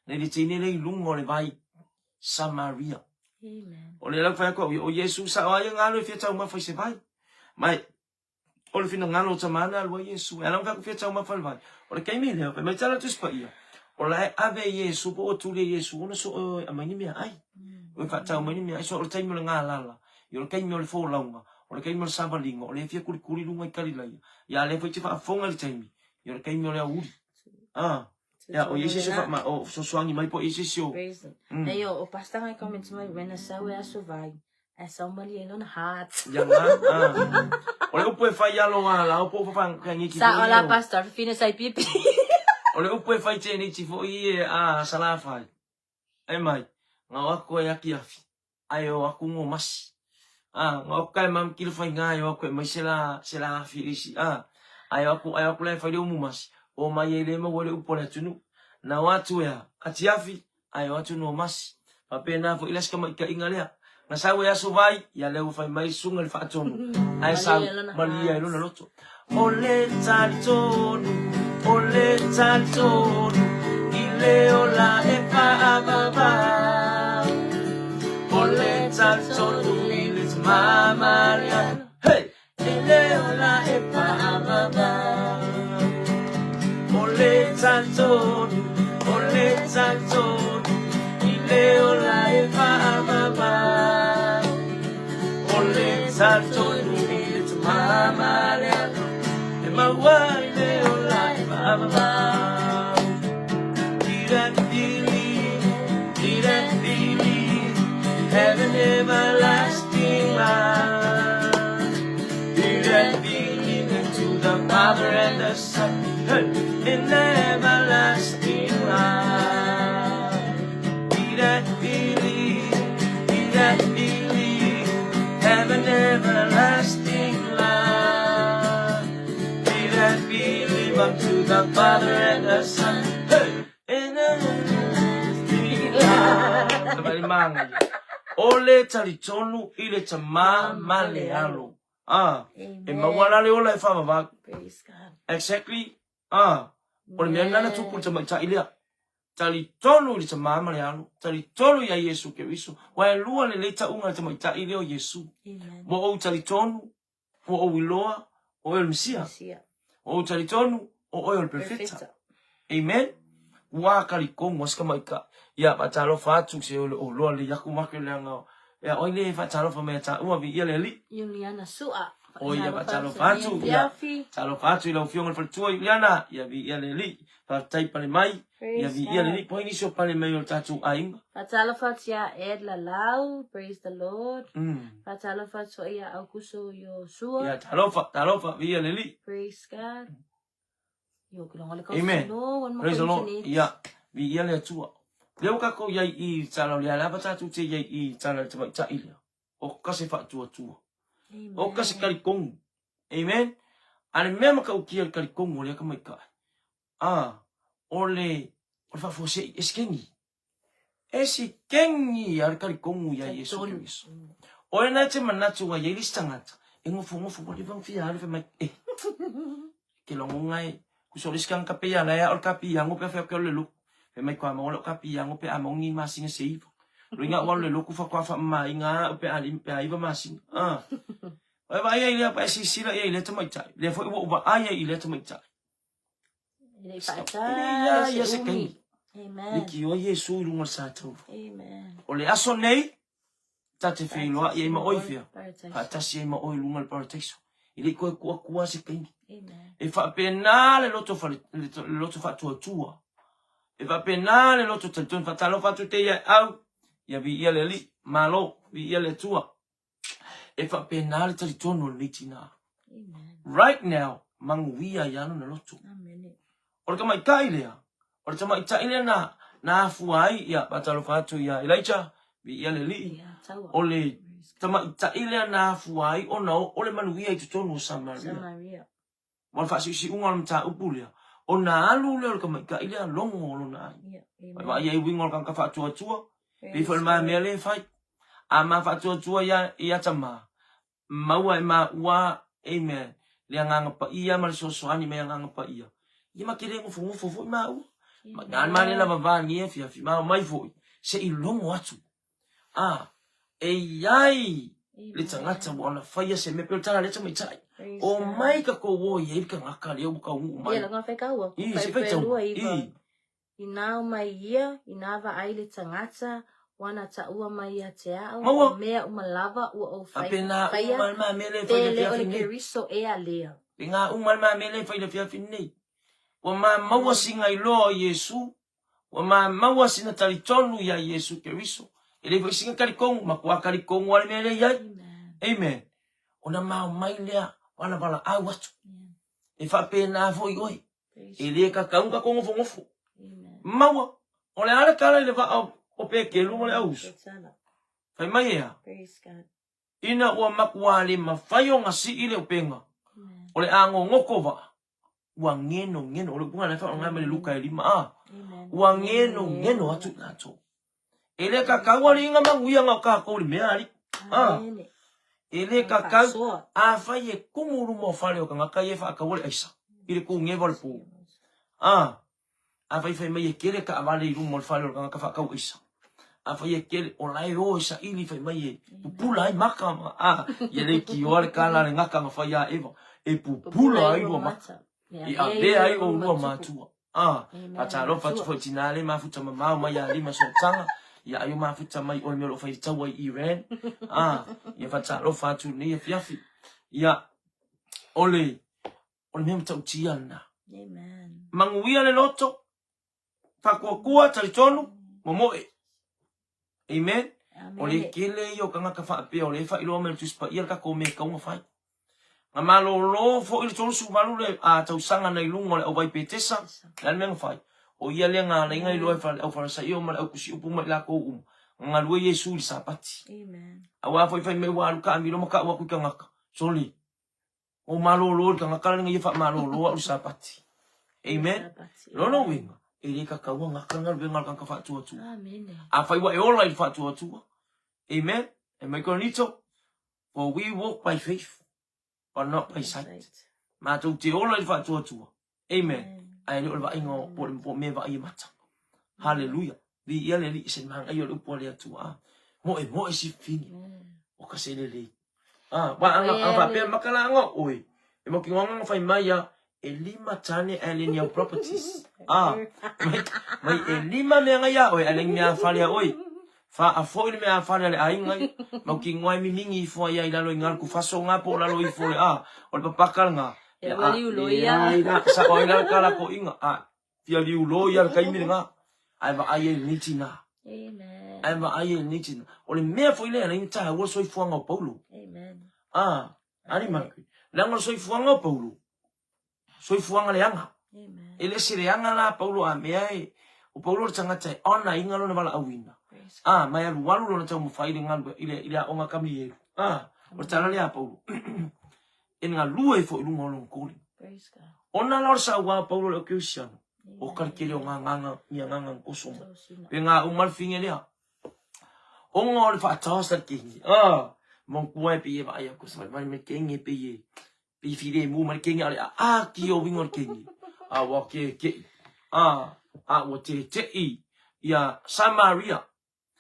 nai le teine le i luga o le vai. Samaria. Amen. O le lau whai aku au, o Iesu sa o ai ngā e fia taumafa i se vai. Mai, o le finagalo o tamana alua Iesu, e ala whai aku fia taumafa le vai. O le keimi lea, whai mai tala tusi pa ia. O la e ave Iesu, po o tuli Iesu, ona so o a mai ni mea ai. O e whaatau mai ni mea ai, so o le taimi o le ngā lala. I o le keimi o le fōlaunga, o le keimi o le savalinga, o le e fia kulikuli lunga i Kalilaia. Ia le whai te whaafonga le taimi, i o le keimi o le auri. Ah. Ia, o isi se ma o fesoasoani mai po isi se o. Praise mm. Nei o, o pastor ngai comment mai when sau e aso vai. E sau mali e lona heart. Ia nga. Ah. O le upu e fai alo a la o po fa ka ngi ki. Sa ola pastor fine sai pipi. O le upu e fai te ni ti fo i e a sala fai. E mai, nga o aku e aki afi. Ai o aku ngo masi. Ah, nga o kai mam kilo fai nga o aku e mai se la se la afi isi. Ah, ai o aku ai o aku la e fai le umu masi. O mai e le maua le upu o le atunu. Na o atu e a, ati afi, ai o atu no masi. Faapena foi le asi tamaitaiga lea. Na sau e aso vai, ia lea ua fai mai susuga le faatonu. Ae sau, malie ai lona loto. O le talitonu, o le talitonu, i le ola e faavava. O le talitonu i le Tama Mariano. Hey! I le ola ai le ola e faavavau. He that believe, he that believe, have an everlasting life. He that believe into the Father and the Son, hey, in everlasting life. He that believe, he that believe, have an everlasting life. He that believe unto the Father and the Son, hey, in everlasting life. O le talitonu i le Tamā ma le Alo. Ah, e maua la le ola e faavavau. Praise God. Exactly. Ah, o le mea lena na tupu i le tamaitai lea. Talitonu i le Tamā ma le Alo, talitonu iā Iesu Keriso. Ua e lua lelei tauga i le tamaitai lea o Iesu. Amen. Ua ou talitonu, ua ou iloa, o oe o le Mesia. Mesia. Ua ou talitonu, o oe o le Perofeta. Perfecta. Amen. Ua kalikonu a si tamaitai. Ia, faatalofa atu se o le oloa lelei aku make leaga ia oi le faatalofa mai ia taua viia le Alii. Iuliana Sua. O ia faatalofa atu. Ia, talofa atu i lau Afioga i le Faletua Iuliana. Ia viia le Alii. Faafetai pale mai. Ia viia le Alii. Po o ai nisi o pale mai o le tatou aiga. Faatalofa atu ia Ed Lalau. Praise the Lord. Faatalofa atu foi ia Aukuso Iosua. Ia talofa, talofa, viia le Alii. Praise God. Amen. Praise the Lord. Ia, viia le Atua. Lea ua tatou iai i tala o lea lava tatou te iai i tala le tamaitai lea. O ka se faatuatua. O ka se kalikonu. Amen. A le mea matautia le kalikonu o lea tamaitai. Ah, o le o le faafuasei e sikeni. E sikeni a le kalikonu ia Iesu Keriso. O ena e te manatu ai le isi tagata e nofonofo ua leva ona fia alu fai mai e ke lagona e kusa o le isi tagata pe ia la e ao le kapiago pe a fai atu ke alu i le lotu. Fai mai koa maua lau kapiago pe a maua ni masina se iva. Loiga au alu i le lotu faatoa faamamaina au pe a pe a iva masina. Ah. Ua e vaai ai lea pa e silasila i ai i lea tamaitai. Lea foi ua ou vaai ai i lea tamaitai. E le i faata ia se umi. Amen. Liki o Iesu i luga o le sa taula. Amen. O le aso nei, ta te feiloai ai ma oe i fea? Faatasi ai ma oe i luga o le parataiso. E le i toe kuakua se taimi. Amen. E faapena le loto fale, le loto faatuatua. E faapena le loto talitonu. Faatalofa atu te ia au, ia viia le Alii, malo, viia le Atua. E faapena le talitonu o lenei tinā. Amen. Right now, manuia ia lona loto. Amen. O le tamaitai lea, o le tamaitai lea na, na afua ai, ia, faatalofa atu ia Elijah, viia le Alii, Ia, taua. o le tamaitai lea na afua ai ona o le manuia i totonu o Samaria. Samaria. Ma o le faasiusiuga o le mataupu lea, ona alu lea o le tamaitai lea logo o lona aiga. Ia, amen. Vaai ai uiga o le tagata faatuatua, pei foi o le ma mea lea e fai. A ma faatuatua ia, ia tama, maua e maua, amen, le Agaga Paia ma le fesoasoani mai Agaga Paia. Ia ma te le nofonofo foi maua. Ma na ma le lava va ni afiafi, ma omai foi, se i logo atu. A, e iai le tagata ua ona faia se mea, pei o le tala a lea tamaitai. Omai tatou o i ai le tagata lea ua taunuu mai. Ia, laga faitaua. I, se faitaua. I. Inā omai ia, inā vaai le tagata, ua na taua mai ia te au, Maua. o mea uma lava ua ou A pēnā faia, uma le mea lea e pe fai i le le o afiafi le nei. Keriso ea lea. Pēnā uma le mea lea e fai i le afiafi nei. Ua ma maua sina iloa o Iesu, ua ma maua sina talitonu iā Iesu Keriso. E le foi sina talikonu, matua talikonu lava le mea lea i ai. Amen. Amen. Ona ma omai lea valavala-au atu. Yeah. E faapena foi oe. Praise E le kakau ka nofonofo. Amen. Maua, o le a le tala i le vaa o Pekelu ma le auuso? Fai mai e a? Praise God. Ina ua matua le mafai ona sii le upega, Amen. o le a gogoko vaa, ua genogeno. O le upuga lea e faaaoga mai le Luka e lima a. Amen. Ua genogeno atu i latou. E le kakau aliiga manuia na o kakou i le mea alii. A. Amen. E le kakau, Faasoa. afai e kumu i luma o fale o tagata ia e faataua le aisa i le kugeva o le po. A. Afai fai mai e kele taavale i luma o le fale o le tagata faatau aisa. Afai e kele, o la e o e saili fai mai e pupula ai maka ma, a, ia le ikioa le kala a le gata na fai ia Eva, e pupula ai lua mata. I avea ai oulua matua. A, faatalofa atu foi i tinā le mafuta mamao mai ia Lima Sootaga, ia ai o mafuta mai o le mea o lo o fai i le taua i Iran. A, ia faatalofa atu i lenei afiafi. Ia, o le, O le mea matautia lena. Amen. Manuia le loto, faakuakua, talitonu, momoe. Amen. Amen. O le kele ia o tagata faapea o le faailoa mai le Tusi Paia le tatou mea e tatau ona fai. Na malolo foi le 38 le a tausaga na i luga o le auvai Petesa, le a le mea na fai? O ia lea na ala ai na iloa e le au Farasaio ma le au tusi upu ma i latou uma, na galue Iesu i le Sapati. Amen. Aua foi fai mai ua alu taamilo ma tau atu i tagata, sole, ua malolo le tagata lea na ia faamalolo au i le Sapati. Amen. Lona uiga, e le tatau ona gata le galuega a le tagata faatuatua. Amen. Afai ua e ola i le faatuatua. Amen. E mai Korinito, For we walk by faith, but not by sight. Matou te ola i le faatuatua. Amen. Ae le o le vaaiga o po o mea vaai e mata. Hallelujah. Viia le Alii se manaia o le upu a le Atua. Ah, moe moe sifini. O ka se lelei. Ah, wa anga anga faapea makalanga oe. E mo ki nganga fai mai a e lima tane ae le ni au properties. Ah, mai, mai e lima mea ngai a oe ae le ni mea fale a oe. Fa a foi le mea fale a le aiga i. Mau ki ngoa e mimingi ifo ai ai lalo i ngalu ku faso ngā po o lalo ifo le a. O le papaka le ngā. E ua liu loia. Ai la, sa o ai la ka la ko inga. A, fia liu loia le kaimi le ngā. Ae vaai ai lenei tina. Amen. Ae vaai ai lenei tina. O le mea foi lea nei taua le soifuaga o Paulo. Amen. Ah, ani manafi. Leaga o le soifuaga o Paulo, soifuaga leaga. Amen. E le se leaga la Paulo a mea e, o Paulo o le tagata e ona inga lona valaauina. Ah, mai alualu lona taumafai i le galue, i le, i le aoga kamielu. Ah, o le tala lea a Paulo. E galue ai foi i luga o lona calling. Praise God. Ona la o le sauā o Paulo le o Kerisiano, o ka le tele o ngā nganga, ni a nganga koso mai. Pe ngā uma le finge lea. Ona o le faatao sa le kengi. Ah, mong kua e pe ye vaai aku sa mai me kengi pe ye. Pe file mu mai kengi ale a ki o wingo le kengi. A wa ke ke. A a wa te te i ia Samaria.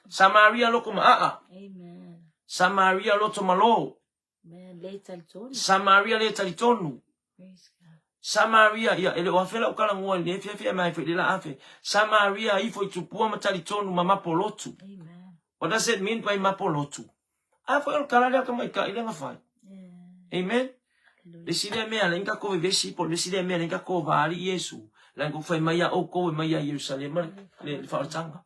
Samaria loko ma a. Amen. Samaria loto malo. Amen. Le talitonu. Samaria le talitonu. Praise God. Samaria, ia, e le o afe lau kalangua i le feafea mai foi le la afe. Samaria ifo i tupua ma talitonu ma mapolotu. Amen. What does it mean by mapolotu? A foi o le kala lea ka maita'i lea na fai. Yeah. Amen. Hallelujah. Le si lea mea le inga ko vevesi po le si lea mea le inga ko vaali Iesu. La inga fai mai a o ko mai a Yerusalema le le whaotanga.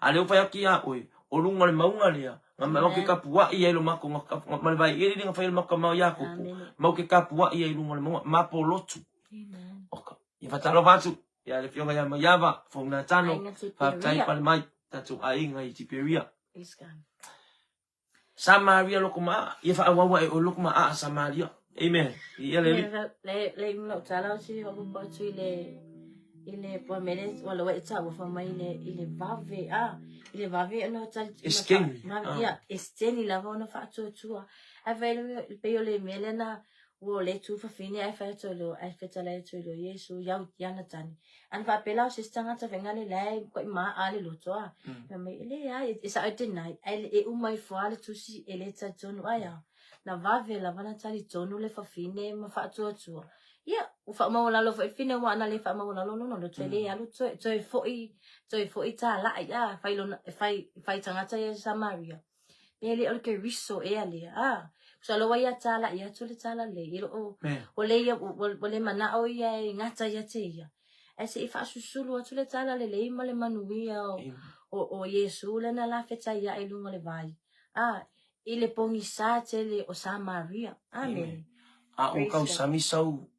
A lea ua fai atu ia oe, o luga o le mauga lea, nga mau ke kapuaʻi ai lo mako, ma le vai eli nga fai lo mako mau Iakopo, mau ke kapuaʻi ai luga o le mauga, mapolotu. Oka. Ia whatalofa atu, ia le fionga ia Maiava, Fong Natano, faafetai pale mai, tatou aiga i Tiperia. Samaria loko ma aa, ia whaauaua e oe loko ma aa Samaria. Amen. Ia le li. Le le lau tala o si wa po atu i le i le po mele wa lo e ta wa fa mai le i le vave a i le vave ona tali Eskeni. ma ia eskeni la ona fa atu tua ai fa le pe o le mele na ua le tu fafine ai fai atu lo ai fetala atu lo Yesu iau iana tani Ana faapea la o se isi tagata faiga le lae koe ma a le loto a. Fai mai, e leai, e sao e deny, ai e uma ifo lava le tusi e le talitonu ai a. Na vave lava ona talitonu le fafine ma faatuatua. Ia, ua faamaualalo foi le fine aua ana le faamaualalo lona loto e le alu toe, toe foi, toe foi talai a, fai lona, fai, fai tagata ia Samaria. Pe le o le Keriso ea lea, a. Masalo ua ia talai atu le talalelei, e le o, ua le ia, ua le manao ia e gata ia te ia. Ae se i faasusulu atu le talalelei ma le manuia o, o, o Iesu lea na lafetai ae i luga o le vai, a, i le pogisa tele o Samaria. Amene. A ua tausami sau,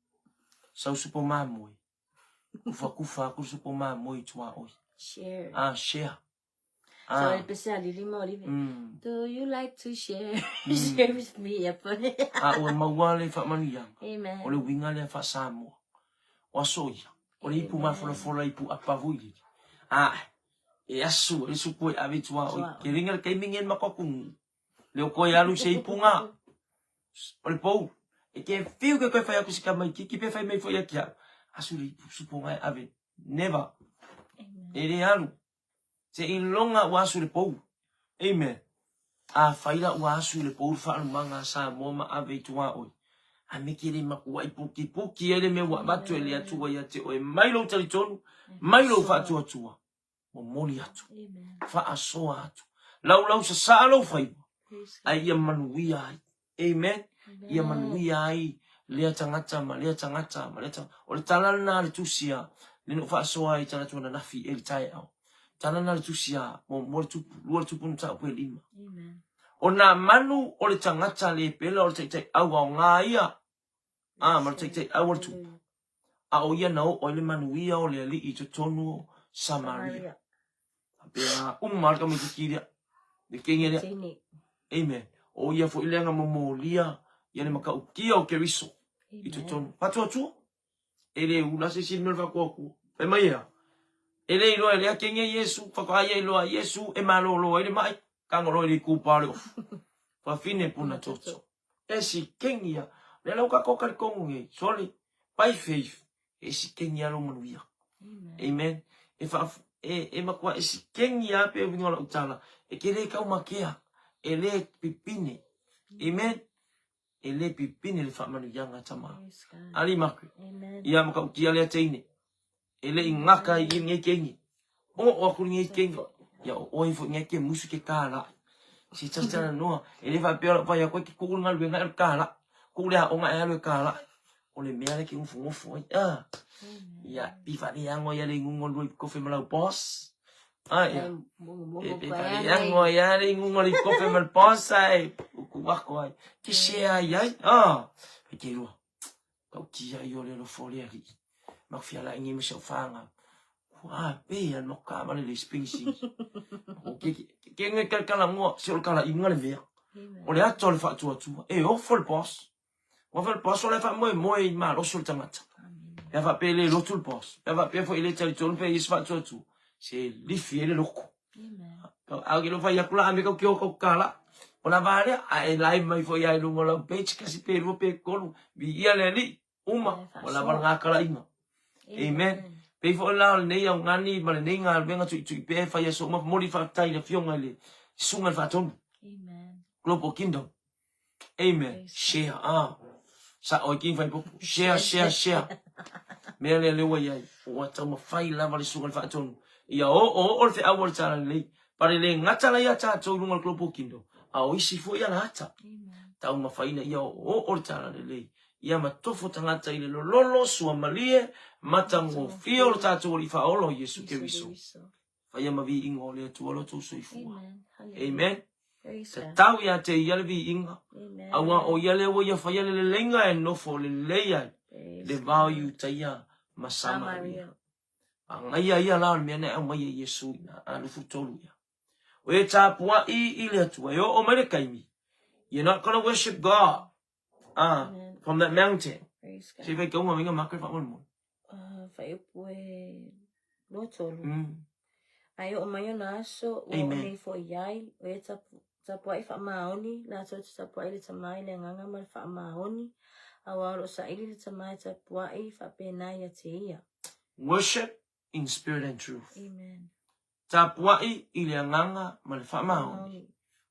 sau supo mamoe, kufakufa aku le supo mamoe i tuaoi. Share. A, share. So Ah. e pese a Lili ma Olive. Do you like to share? Share with me ia pone. A ua maua le faamanuiaga. Amen. O le uiga lea faa-Samoa. O aso ia, o le ipu mafolafola ipu apa foi lele. A, e asu ai le supo e ave i tuaoi. Tuaoi. Ke ringa le taimi ngen ma koku. Le o koe alu se ipu ngā. O le pou. E ke whiu ke koe whai aku se ka mai kiki pe whai mai foi a ki au. Asu le ipu supo ngā e ave. Never. Amen. E le alu. Se i loga ua asu i le pou. Amen. Afai la ua asu i le pou le faalumaga a Samoa ma ave i tuaoi, a me ke le makuaʻi pukipuki ai le mea ua avatu e le Atua ia te oe mai lou talitonu, mai lou faatuatua, momoli atu, faasoa atu, laulau sasaa lou faiva, a ia manuia ai. Amen. Ia manuia ai lea tagata ma lea tagata ma lea tagata. O le tala lena a le Tusi a lea na ou faasoa ai i talaatu ananafi e le taeao. Tala lena a le Tusi a muamua le tupu, lua le tupu mataupu e lima. Amen. O nā manu o le tagata le pela o le taitaiau aoga ia, a ma le taitaiau o le tupu. A o ia na oo ai le manuia o le Alii i totonu o Samaria. Faapea uma le tamaititi lea, le teine lea. Amen. O ia foi lea na momolia ia le matautia o Keriso i totonu. Faatuatua. E le ula se isi mea o le faatuatua. Fai mai ea? E le iloa e lea teine Iesu, faatoa ia iloa Iesu e malolo ai le mai, tagolo i le itupa o le ofu. Fafine puna toto. E si kengi ia. Lea la ua tatou talitonu nei, sorry, by faith, e si kengi ia lou manuia. Amen. Amen. E, fa, e, e matua e si kengi ia pe uiga o lau tala. E ke le taumakea, e le pipine. Amen. E le pipine le faamanuiaga a tama. Praise God. Ali maku. Amen. Ia matautia lea teine. E le i gaka i lenei keini. Oo aku lenei keini. Ia o oe foi ngai ke musu ke kālaʻi. Se tala noa. E le faapea o lau fai atu ai ke kuʻu le galuega e alu kālaʻi. Kuʻu le aoga e alu e kālaʻi. O le mea lea ke nofonofo ai. Ah. Ia, pi faaleago ai le iguga o le kofe ma lau boss. Ah, ia. E pe faaleago ai le iguga o le kofe ma le boss ai. Uku ako ai. Ke share ai ai. Ah. Fai ke rua. Tautia ai o le alofa o le Alii. Maku fealai nei ma si au whāngau. Ua a pe a no ka male le spingi O ke ke nge kala kala ngoa se o le kala inga le mea. O le ato o le faatuatua. E ofo le boss. Ua fa le boss o le fa moe moe i malosi o le tagata. Pe a faapea e le lotu le boss. Pe a faapea foi e le talitonu pe i se faatuatua. Se lifi ai le loko. A ke lo fai aku la ame kau ke o kau kala. O la va lea, a e live mai foi ai lunga o lau page, kasi pe lua pe kolu. Vi ia le alii, uma, o la vala ngā kalainga. Amen. Pei foi la o lenei augani ma lenei galuega tuitui pea e fai aso uma, momoli faafetai i le Afioga i le Susuga i le Faatonu. Amen. Global Kingdom. Amen. Share. Ah. Sa oi king fai popo. Share, share, share. Mea lea lea ua iai. Ua taumafai lava le Susuga i le Faatonu. Ia oo oo le feau o le Talalelei. Pale le gata la ia tatou i luga o le Global Kingdom. A o isi foi ala ata. Taumafaina ia oo oo le Talalelei. Ia matofo tagata i le lololo, suamalie, matagofie o le tatou Alii Faaola o Iesu Keriso. Faia ma viiga o le Atua lo tou soifua. Amen. Amen. Tatau ia te ia le viiga. Aua o ia lea ua ia faia le leleiga e nofo lelei ai le va o Iutaia ma Samaria. Agaia ia la o le mea na e aumaia e Iesu i na 23 ia. O e tapuai i le Atua e oo mai le taimi. You're not gonna worship God ah, from that mountain. Praise Se God. fai kaunga winga maka whaamolomole. Fuaiupu e 23. Ae oo mai ona aso, ua oo Amen. nei foi i ai, o ia tapu, tapuai faamaoni, latou te tapuai i le Tama i le agaga ma le faamaoni, aua o lo o saili le Tama e tapuai faapena ia te ia. Worship in spirit and truth. Amen. Tapuai i le agaga ma le faamaoni Maoni.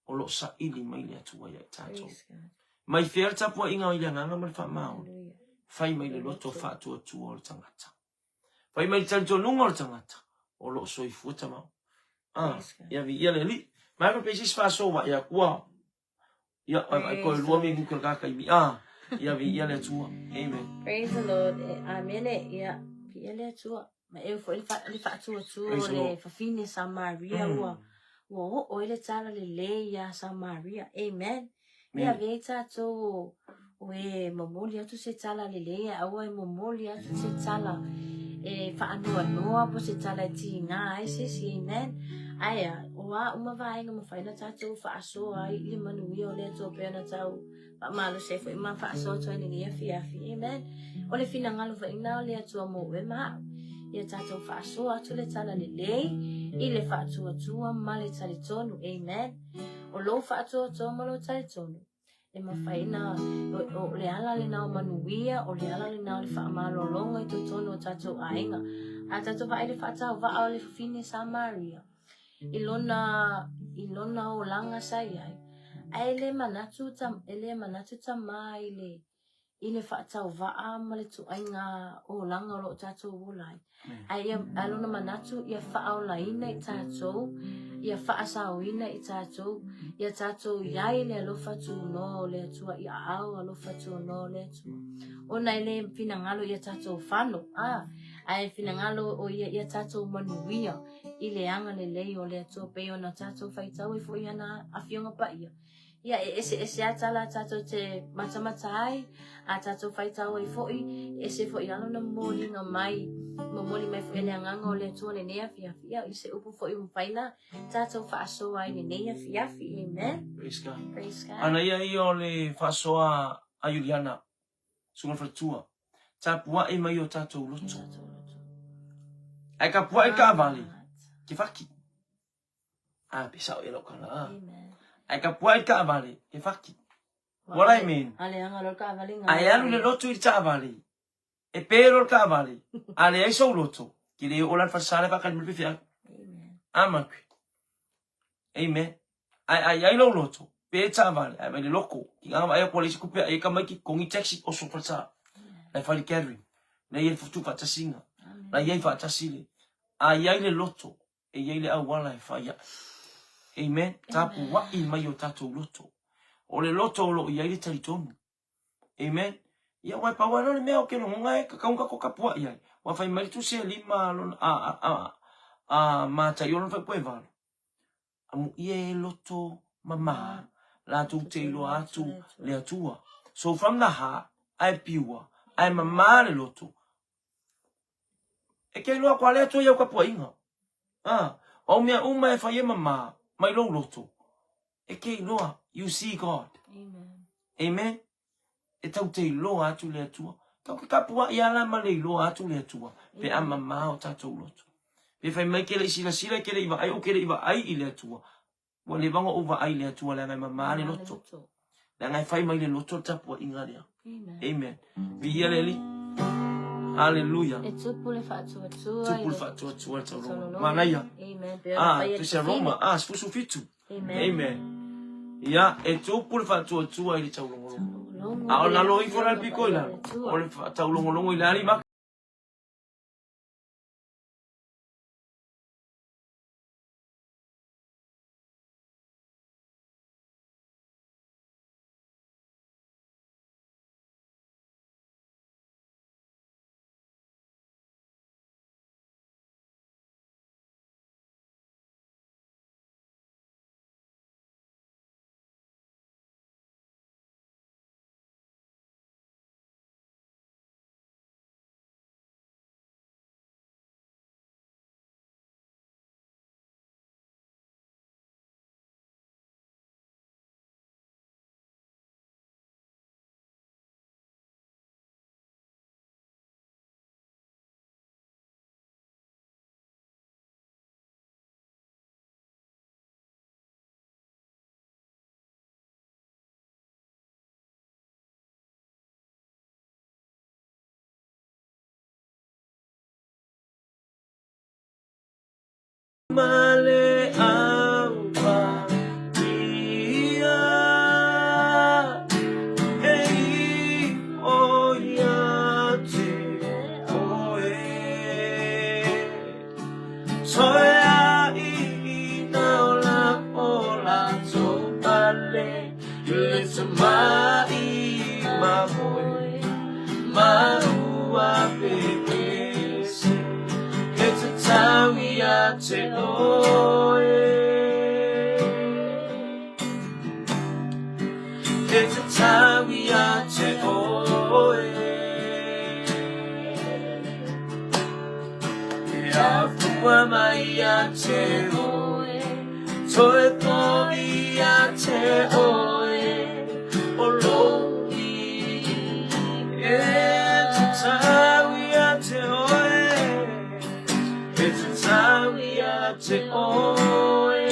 o lo o saili mai le Atua ia i tatou. Praise God. Mai fea le tapuaiga i le agaga ma le faamaoni? Hallelujah. Fai mai le loto faatuatua o le tagata. Fai mai le talitonuga o le tagata o lo o soifua tamau. Ah, Praise God. ia viia le Alii. Mai ka pe se isi faasoa vaai atu a. Ia, ai ai koe Praise the lua Lord. mi guke ka kai mi. Ah, ia viia le Atua. Amen. Praise the Lord. E, amene. Ia, viia le Atua. Ma e foi le fa- le faatuatua Praise o the le Lord. fafine Samaria ua ua oo ai le tala lelei iā Samaria. Amen. Ia Amen. avea ai tatou o o e momoli atu se tala lelei ae aua e momoli atu se tala e faanoanoa po o se tala e tiga ai se isi. Amen. Ae a, o a uma vaega mafai ona tatou faasoa ai i le manuia o le Atua pei ona tau faamalosi ai foi ma faasoa atu ai i lenei afiafi. Amen. O le finagalo foi lena o le Atua mo oe ma au. Ia tatou faasoa atu le tala lelei i le faatuatua ma le talitonu. Amen. O lou faatuatua ma lou talitonu e mafai ona o le ala lena o manuia, o le ala lena o le faamalologa i totonu o tatou aiga. A tatou vaai i le faatauvaa o le fafine Samaria i lona i lona olaga sa i ai, ae le manatu e le manatu tama i le i le faatauvaa ma le ituaiga olaga o lo o tatou ola ai. Ae ia, ae lona manatu ia faaolaina i tatou Ia faasaoina i tatou, ia tatou i ai le alofa tunoa o le Atua, i aao alofa tunoa o le Atua. Ona e le finagalo ia tatou fano, a, ae finagalo o ia ia tatou manuia i le agalelei o le Atua, pei ona tatou faitau ai foi i ana Afioga Paia. Ia, e eseese lava tala tatou te matamata ai, a tatou faitau ai foi, e ese foi lava lona momoliga mai, momoli mai foi e le Agaga o le Atua lenei afiafi. Ia, i se upu foi ua mafai ona tatou faasoa ai lenei afiafi. Amen. Praise God. Praise God. Ana ia ia o le faasoa a Iuliana, susuga i le faletua, tapuai mai o tatou loto. Ae tapuai le taavale, ke faki. Ah, pe sao ia lau tala. Ah. Ae tapuai le taavale, e faki. What I mean? Ae alu le loto i le taavale, e pe loa le taavale, a leai sou loto, ke le oo la le falesa la e faatali mai le faifeau. Amen. Amen. Ae a i ai lou loto, pe taavale, ae mai le loko, ki ngā vaai atu a leai se tupe ai e tamaiti, totogi taxi, oso falesa. La e fai le gathering. La e i ai le futu faatasiga. La e i ai faatasi le. A i ai le loto, E i ai le auala e fai aʻe. Amen. Tapuaʻi mai o tatou loto. O le loto o lo o i ai le talitonu. Amen. Ia, aua e pau lava lea o le mea ou te logona e tatau ona tatou tapuaʻi ai. Ua fai mai le tusi e lima lona, a, a, a, a Mataio lona faaipu e valu. Amuia e loto mamā, latou te iloa atu le Atua. So from the heart, ae pure, ae mamā le loto, E ke iloa kua le Atua i au kapuaiga. A, o au mea uma e fai e mamā mai lou loto. E ke iloa, you see God. Amen. Amen. E tau te iloa atu le Atua. Tau ke kapuai ala ma le iloa atu le Atua. Pe a mamā o tatou loto. Pe fai mai ke le i silasila, ke le i vaai, o ke le i vaai i le Atua. Ua leva ona ou vaai i le Atua leaga e mama le loto. Leaga e fai mai le loto le tapuaiga lea. Amen. Viia le Alii. Hallelujah. E tupu le faatuatua. Tupu le faatuatua le taulogologo. Manaia. Amen. Ah, Tusi Roma, ah, 17. Amen. Amen. Ia, e tupu le faatuatua i le taulogologo. A o lalo ifo la le piko i lalo. O le taulogologo i le alii ma Ma le au paia e ifo ia te oe. Toe ai ina o lako latou pale i le tamai mamoe ma ua pepese e tatau ia te oe. E tatau ia te oe. E afua mai ia te oe, toe foi ia te oe, o lou E tatau ia te oe, e tatau ia te oe.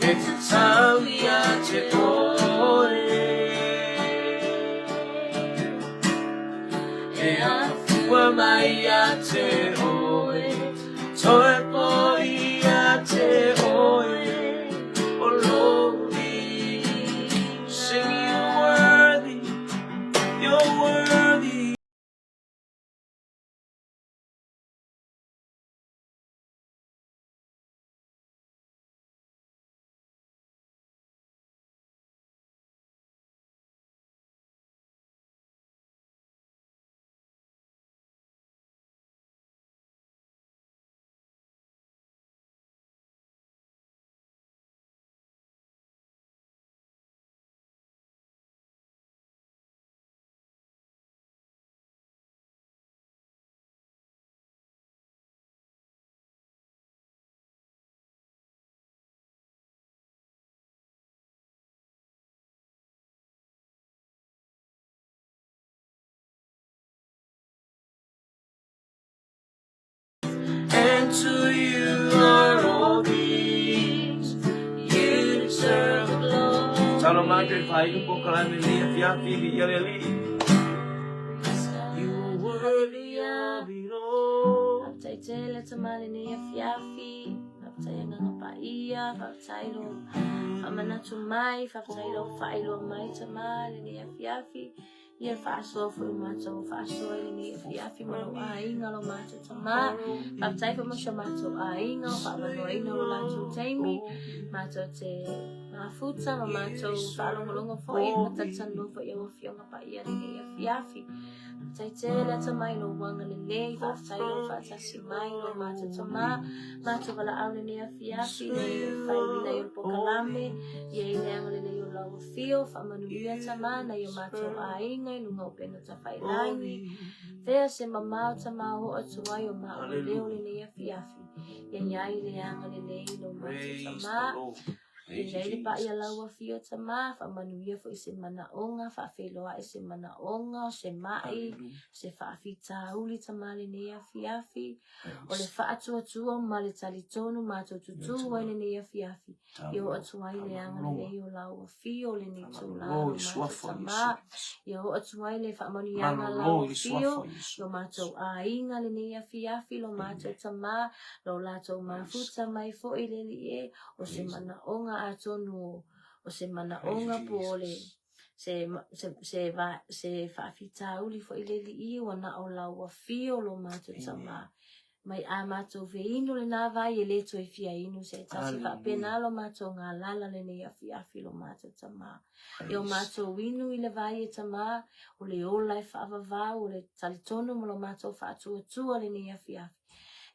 E tatau ia te oe. E afua mai ia te oe, toe foi ia te oe, o lou Sing you're worthy, you're worthy. To you are all things. You deserve the glory. Talo matou i le faailu polokalame i lenei afiafi, viia le Alii. Praise God. You are worthy Hallelujah. of it all. Faafetai tele Tama i lenei afiafi. Faafetai Agaga Paia, faafetai lo faamanatu mai, faafetai lo faailoa mai Tama i lenei afiafi. Ia faasoa foi o matou faasoa i lenei afiafi ma lou aiga lo matou Tama. Faafetai foi mo si o matou aiga o faavanoaina o lo latou taimi. Matou te mafuta ma matou faalogologo foi ma talatalanoa foi i au Afioga Paia i lenei afiafi. Faafetai tele Tama i lou agalelei, faafetai i lou faatasi mai i lo matou Tama, matou valaau i lenei afiafi ina ia e faaiuina ai o le polokalame, ia i le agalelei o lau afio, faamanuia Tama nai o matou aiga i luga o upega tafailagi. Fea se mamao Tama o oo atu ai o maua leo i lenei afiafi, ia i ai le agalelei i lo matou Praise Tama. the Lord. Ia Thank i you, ai le paia Jesus. lau afio Tama, faamanuia foi se manaoga, faafeiloai se manaoga, o se mai, Hallelujah. se faafitauli Tama i lenei afiafi. O le Praise. faatuatua ma le talitonu matou tutū ai lenei afiafi. Ia oo Talo. atu ai le Faamagaloga. agalelei o lau afio lenei itulā Faamagalo lo i le matou suafa o Tama. Iesu Keriso. Ia oo atu ai le faamanuiaga Malolo lau i le afio suafa o Iesu lo matou Keriso. aiga lenei afiafi lo matou Amen. Tama, lo latou Praise mafuta mai foi le Alii e, o se Praise the Lord. manaoga atonu o o se Praise you, manaoga po o le Jesus. se se se va se faafitauli foi le Alii ua na o lau afio lo matou Amen. Tama. Mai a matou feinu lenā vai e lē toe fia inu se tasi faapena Hallelujah. lo matou galala lenei afiafi lo matou Tama. E o Praise. matou inu i le vai e Tama, o le ola e faavavau, o le talitonu ma lo matou faatuatua lenei afiafi.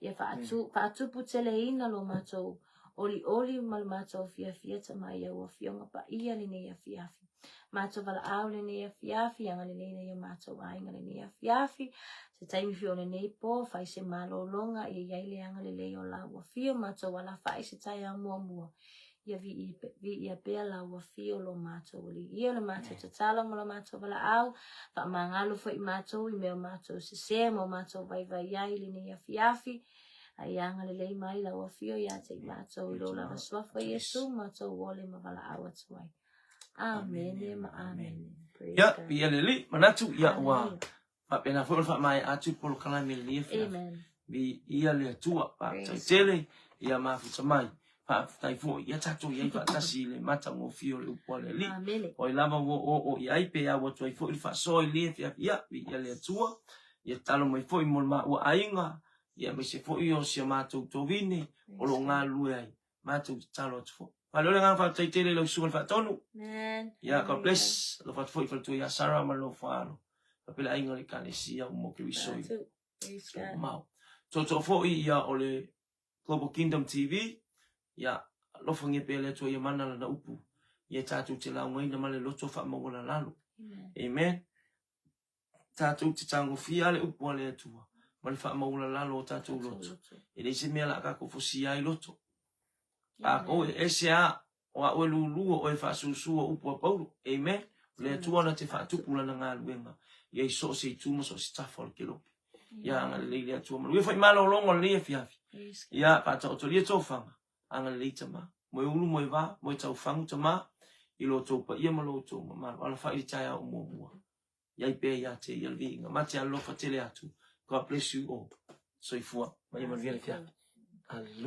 Ia Amen. faatu, faatuputeleina lo matou olioli ma lo matou fiafia Tama i au Afioga Paia lenei afiafi. Matou valaau lenei afiafi, agalelei nai o matou aiga lenei afiafi. Se taimi foi o lenei pō, fai se malologa, ia i ai le agalelei o lau afio, matou alafai se taeao muamua. Ia viia pea lau afio lo matou Alii. Ia o le matou tatalo ma lo matou valaau, faamagalo foi matou i mea o matou sesē ma o matou vaivai ai i lenei afiafi. A ia agalelei mai lau afio ia te i matou i lo lava suafa Iesu, matou ole ma valaau atu ai. Amene ma amene. Praise Ia, God. viia le Alii, manatu, ia ua Hallelujah. faapena foi ona faamaea atu le polokalame i lenei afiafi. Amen. Viia le Atua, faafetai Praise God. tele, ia mafuta mai. Faafetai foi, ia tatou i ai faatasi i le matagofie o le upu a le Alii. Amene. O ai lava ua oooo i ai pe au atu ai foi le faasoa i lenei afiafi, ia, viia le Atua, ia tatalo mai foi mo le maua aiga, ia aemaise foi o si a matou tovine o Praise lo o God. galulue ai. Matou tatalo atu foi. Faaleola le agaga faafetai tele i lau susuga i le faatonu. Amen. Ia, God Hallelujah. bless. Alofa atu foi i faletua ia Sarah ma le nofo-a-alo. Faapea le aiga o le Ekalesia mo Keriso i Atu. Praise God. Mau. Tootoo foi ia o le Global Kingdom TV. Ia, alofagia pea le Atua ia mana lana upu. Ia tatou te laugaina ma le loto faamaualalalo. Amen. Amen. Tatou te tagofia le upu a le Atua ma le faamaualalalo o tatou Tatou loto. loto. E leai se mea o le a tatou fosia ai loto. A o Amen. e ese a o a'u e lulu o oe faasusu o upu a Paulo. Amen. O le Atua na te faatupu lana galuega ia i so o se itu ma so o se tafa o le kelope. Ia Amen. agalelei le Atua. Manuia foi malologa o lenei afiafi. Praise God. Ia faataotolia tofaga. Agalelei Tama. Moe ulu moe va, moe taufagu Tama, i lo outou paia ma lo outou mamalu. Alafai i le taeao o muamua. I ai pea ia te ia le viiga. Ma te alofa tele atu. God bless you all. Soifua. Ma ia manuia le afiafi. Hallelujah.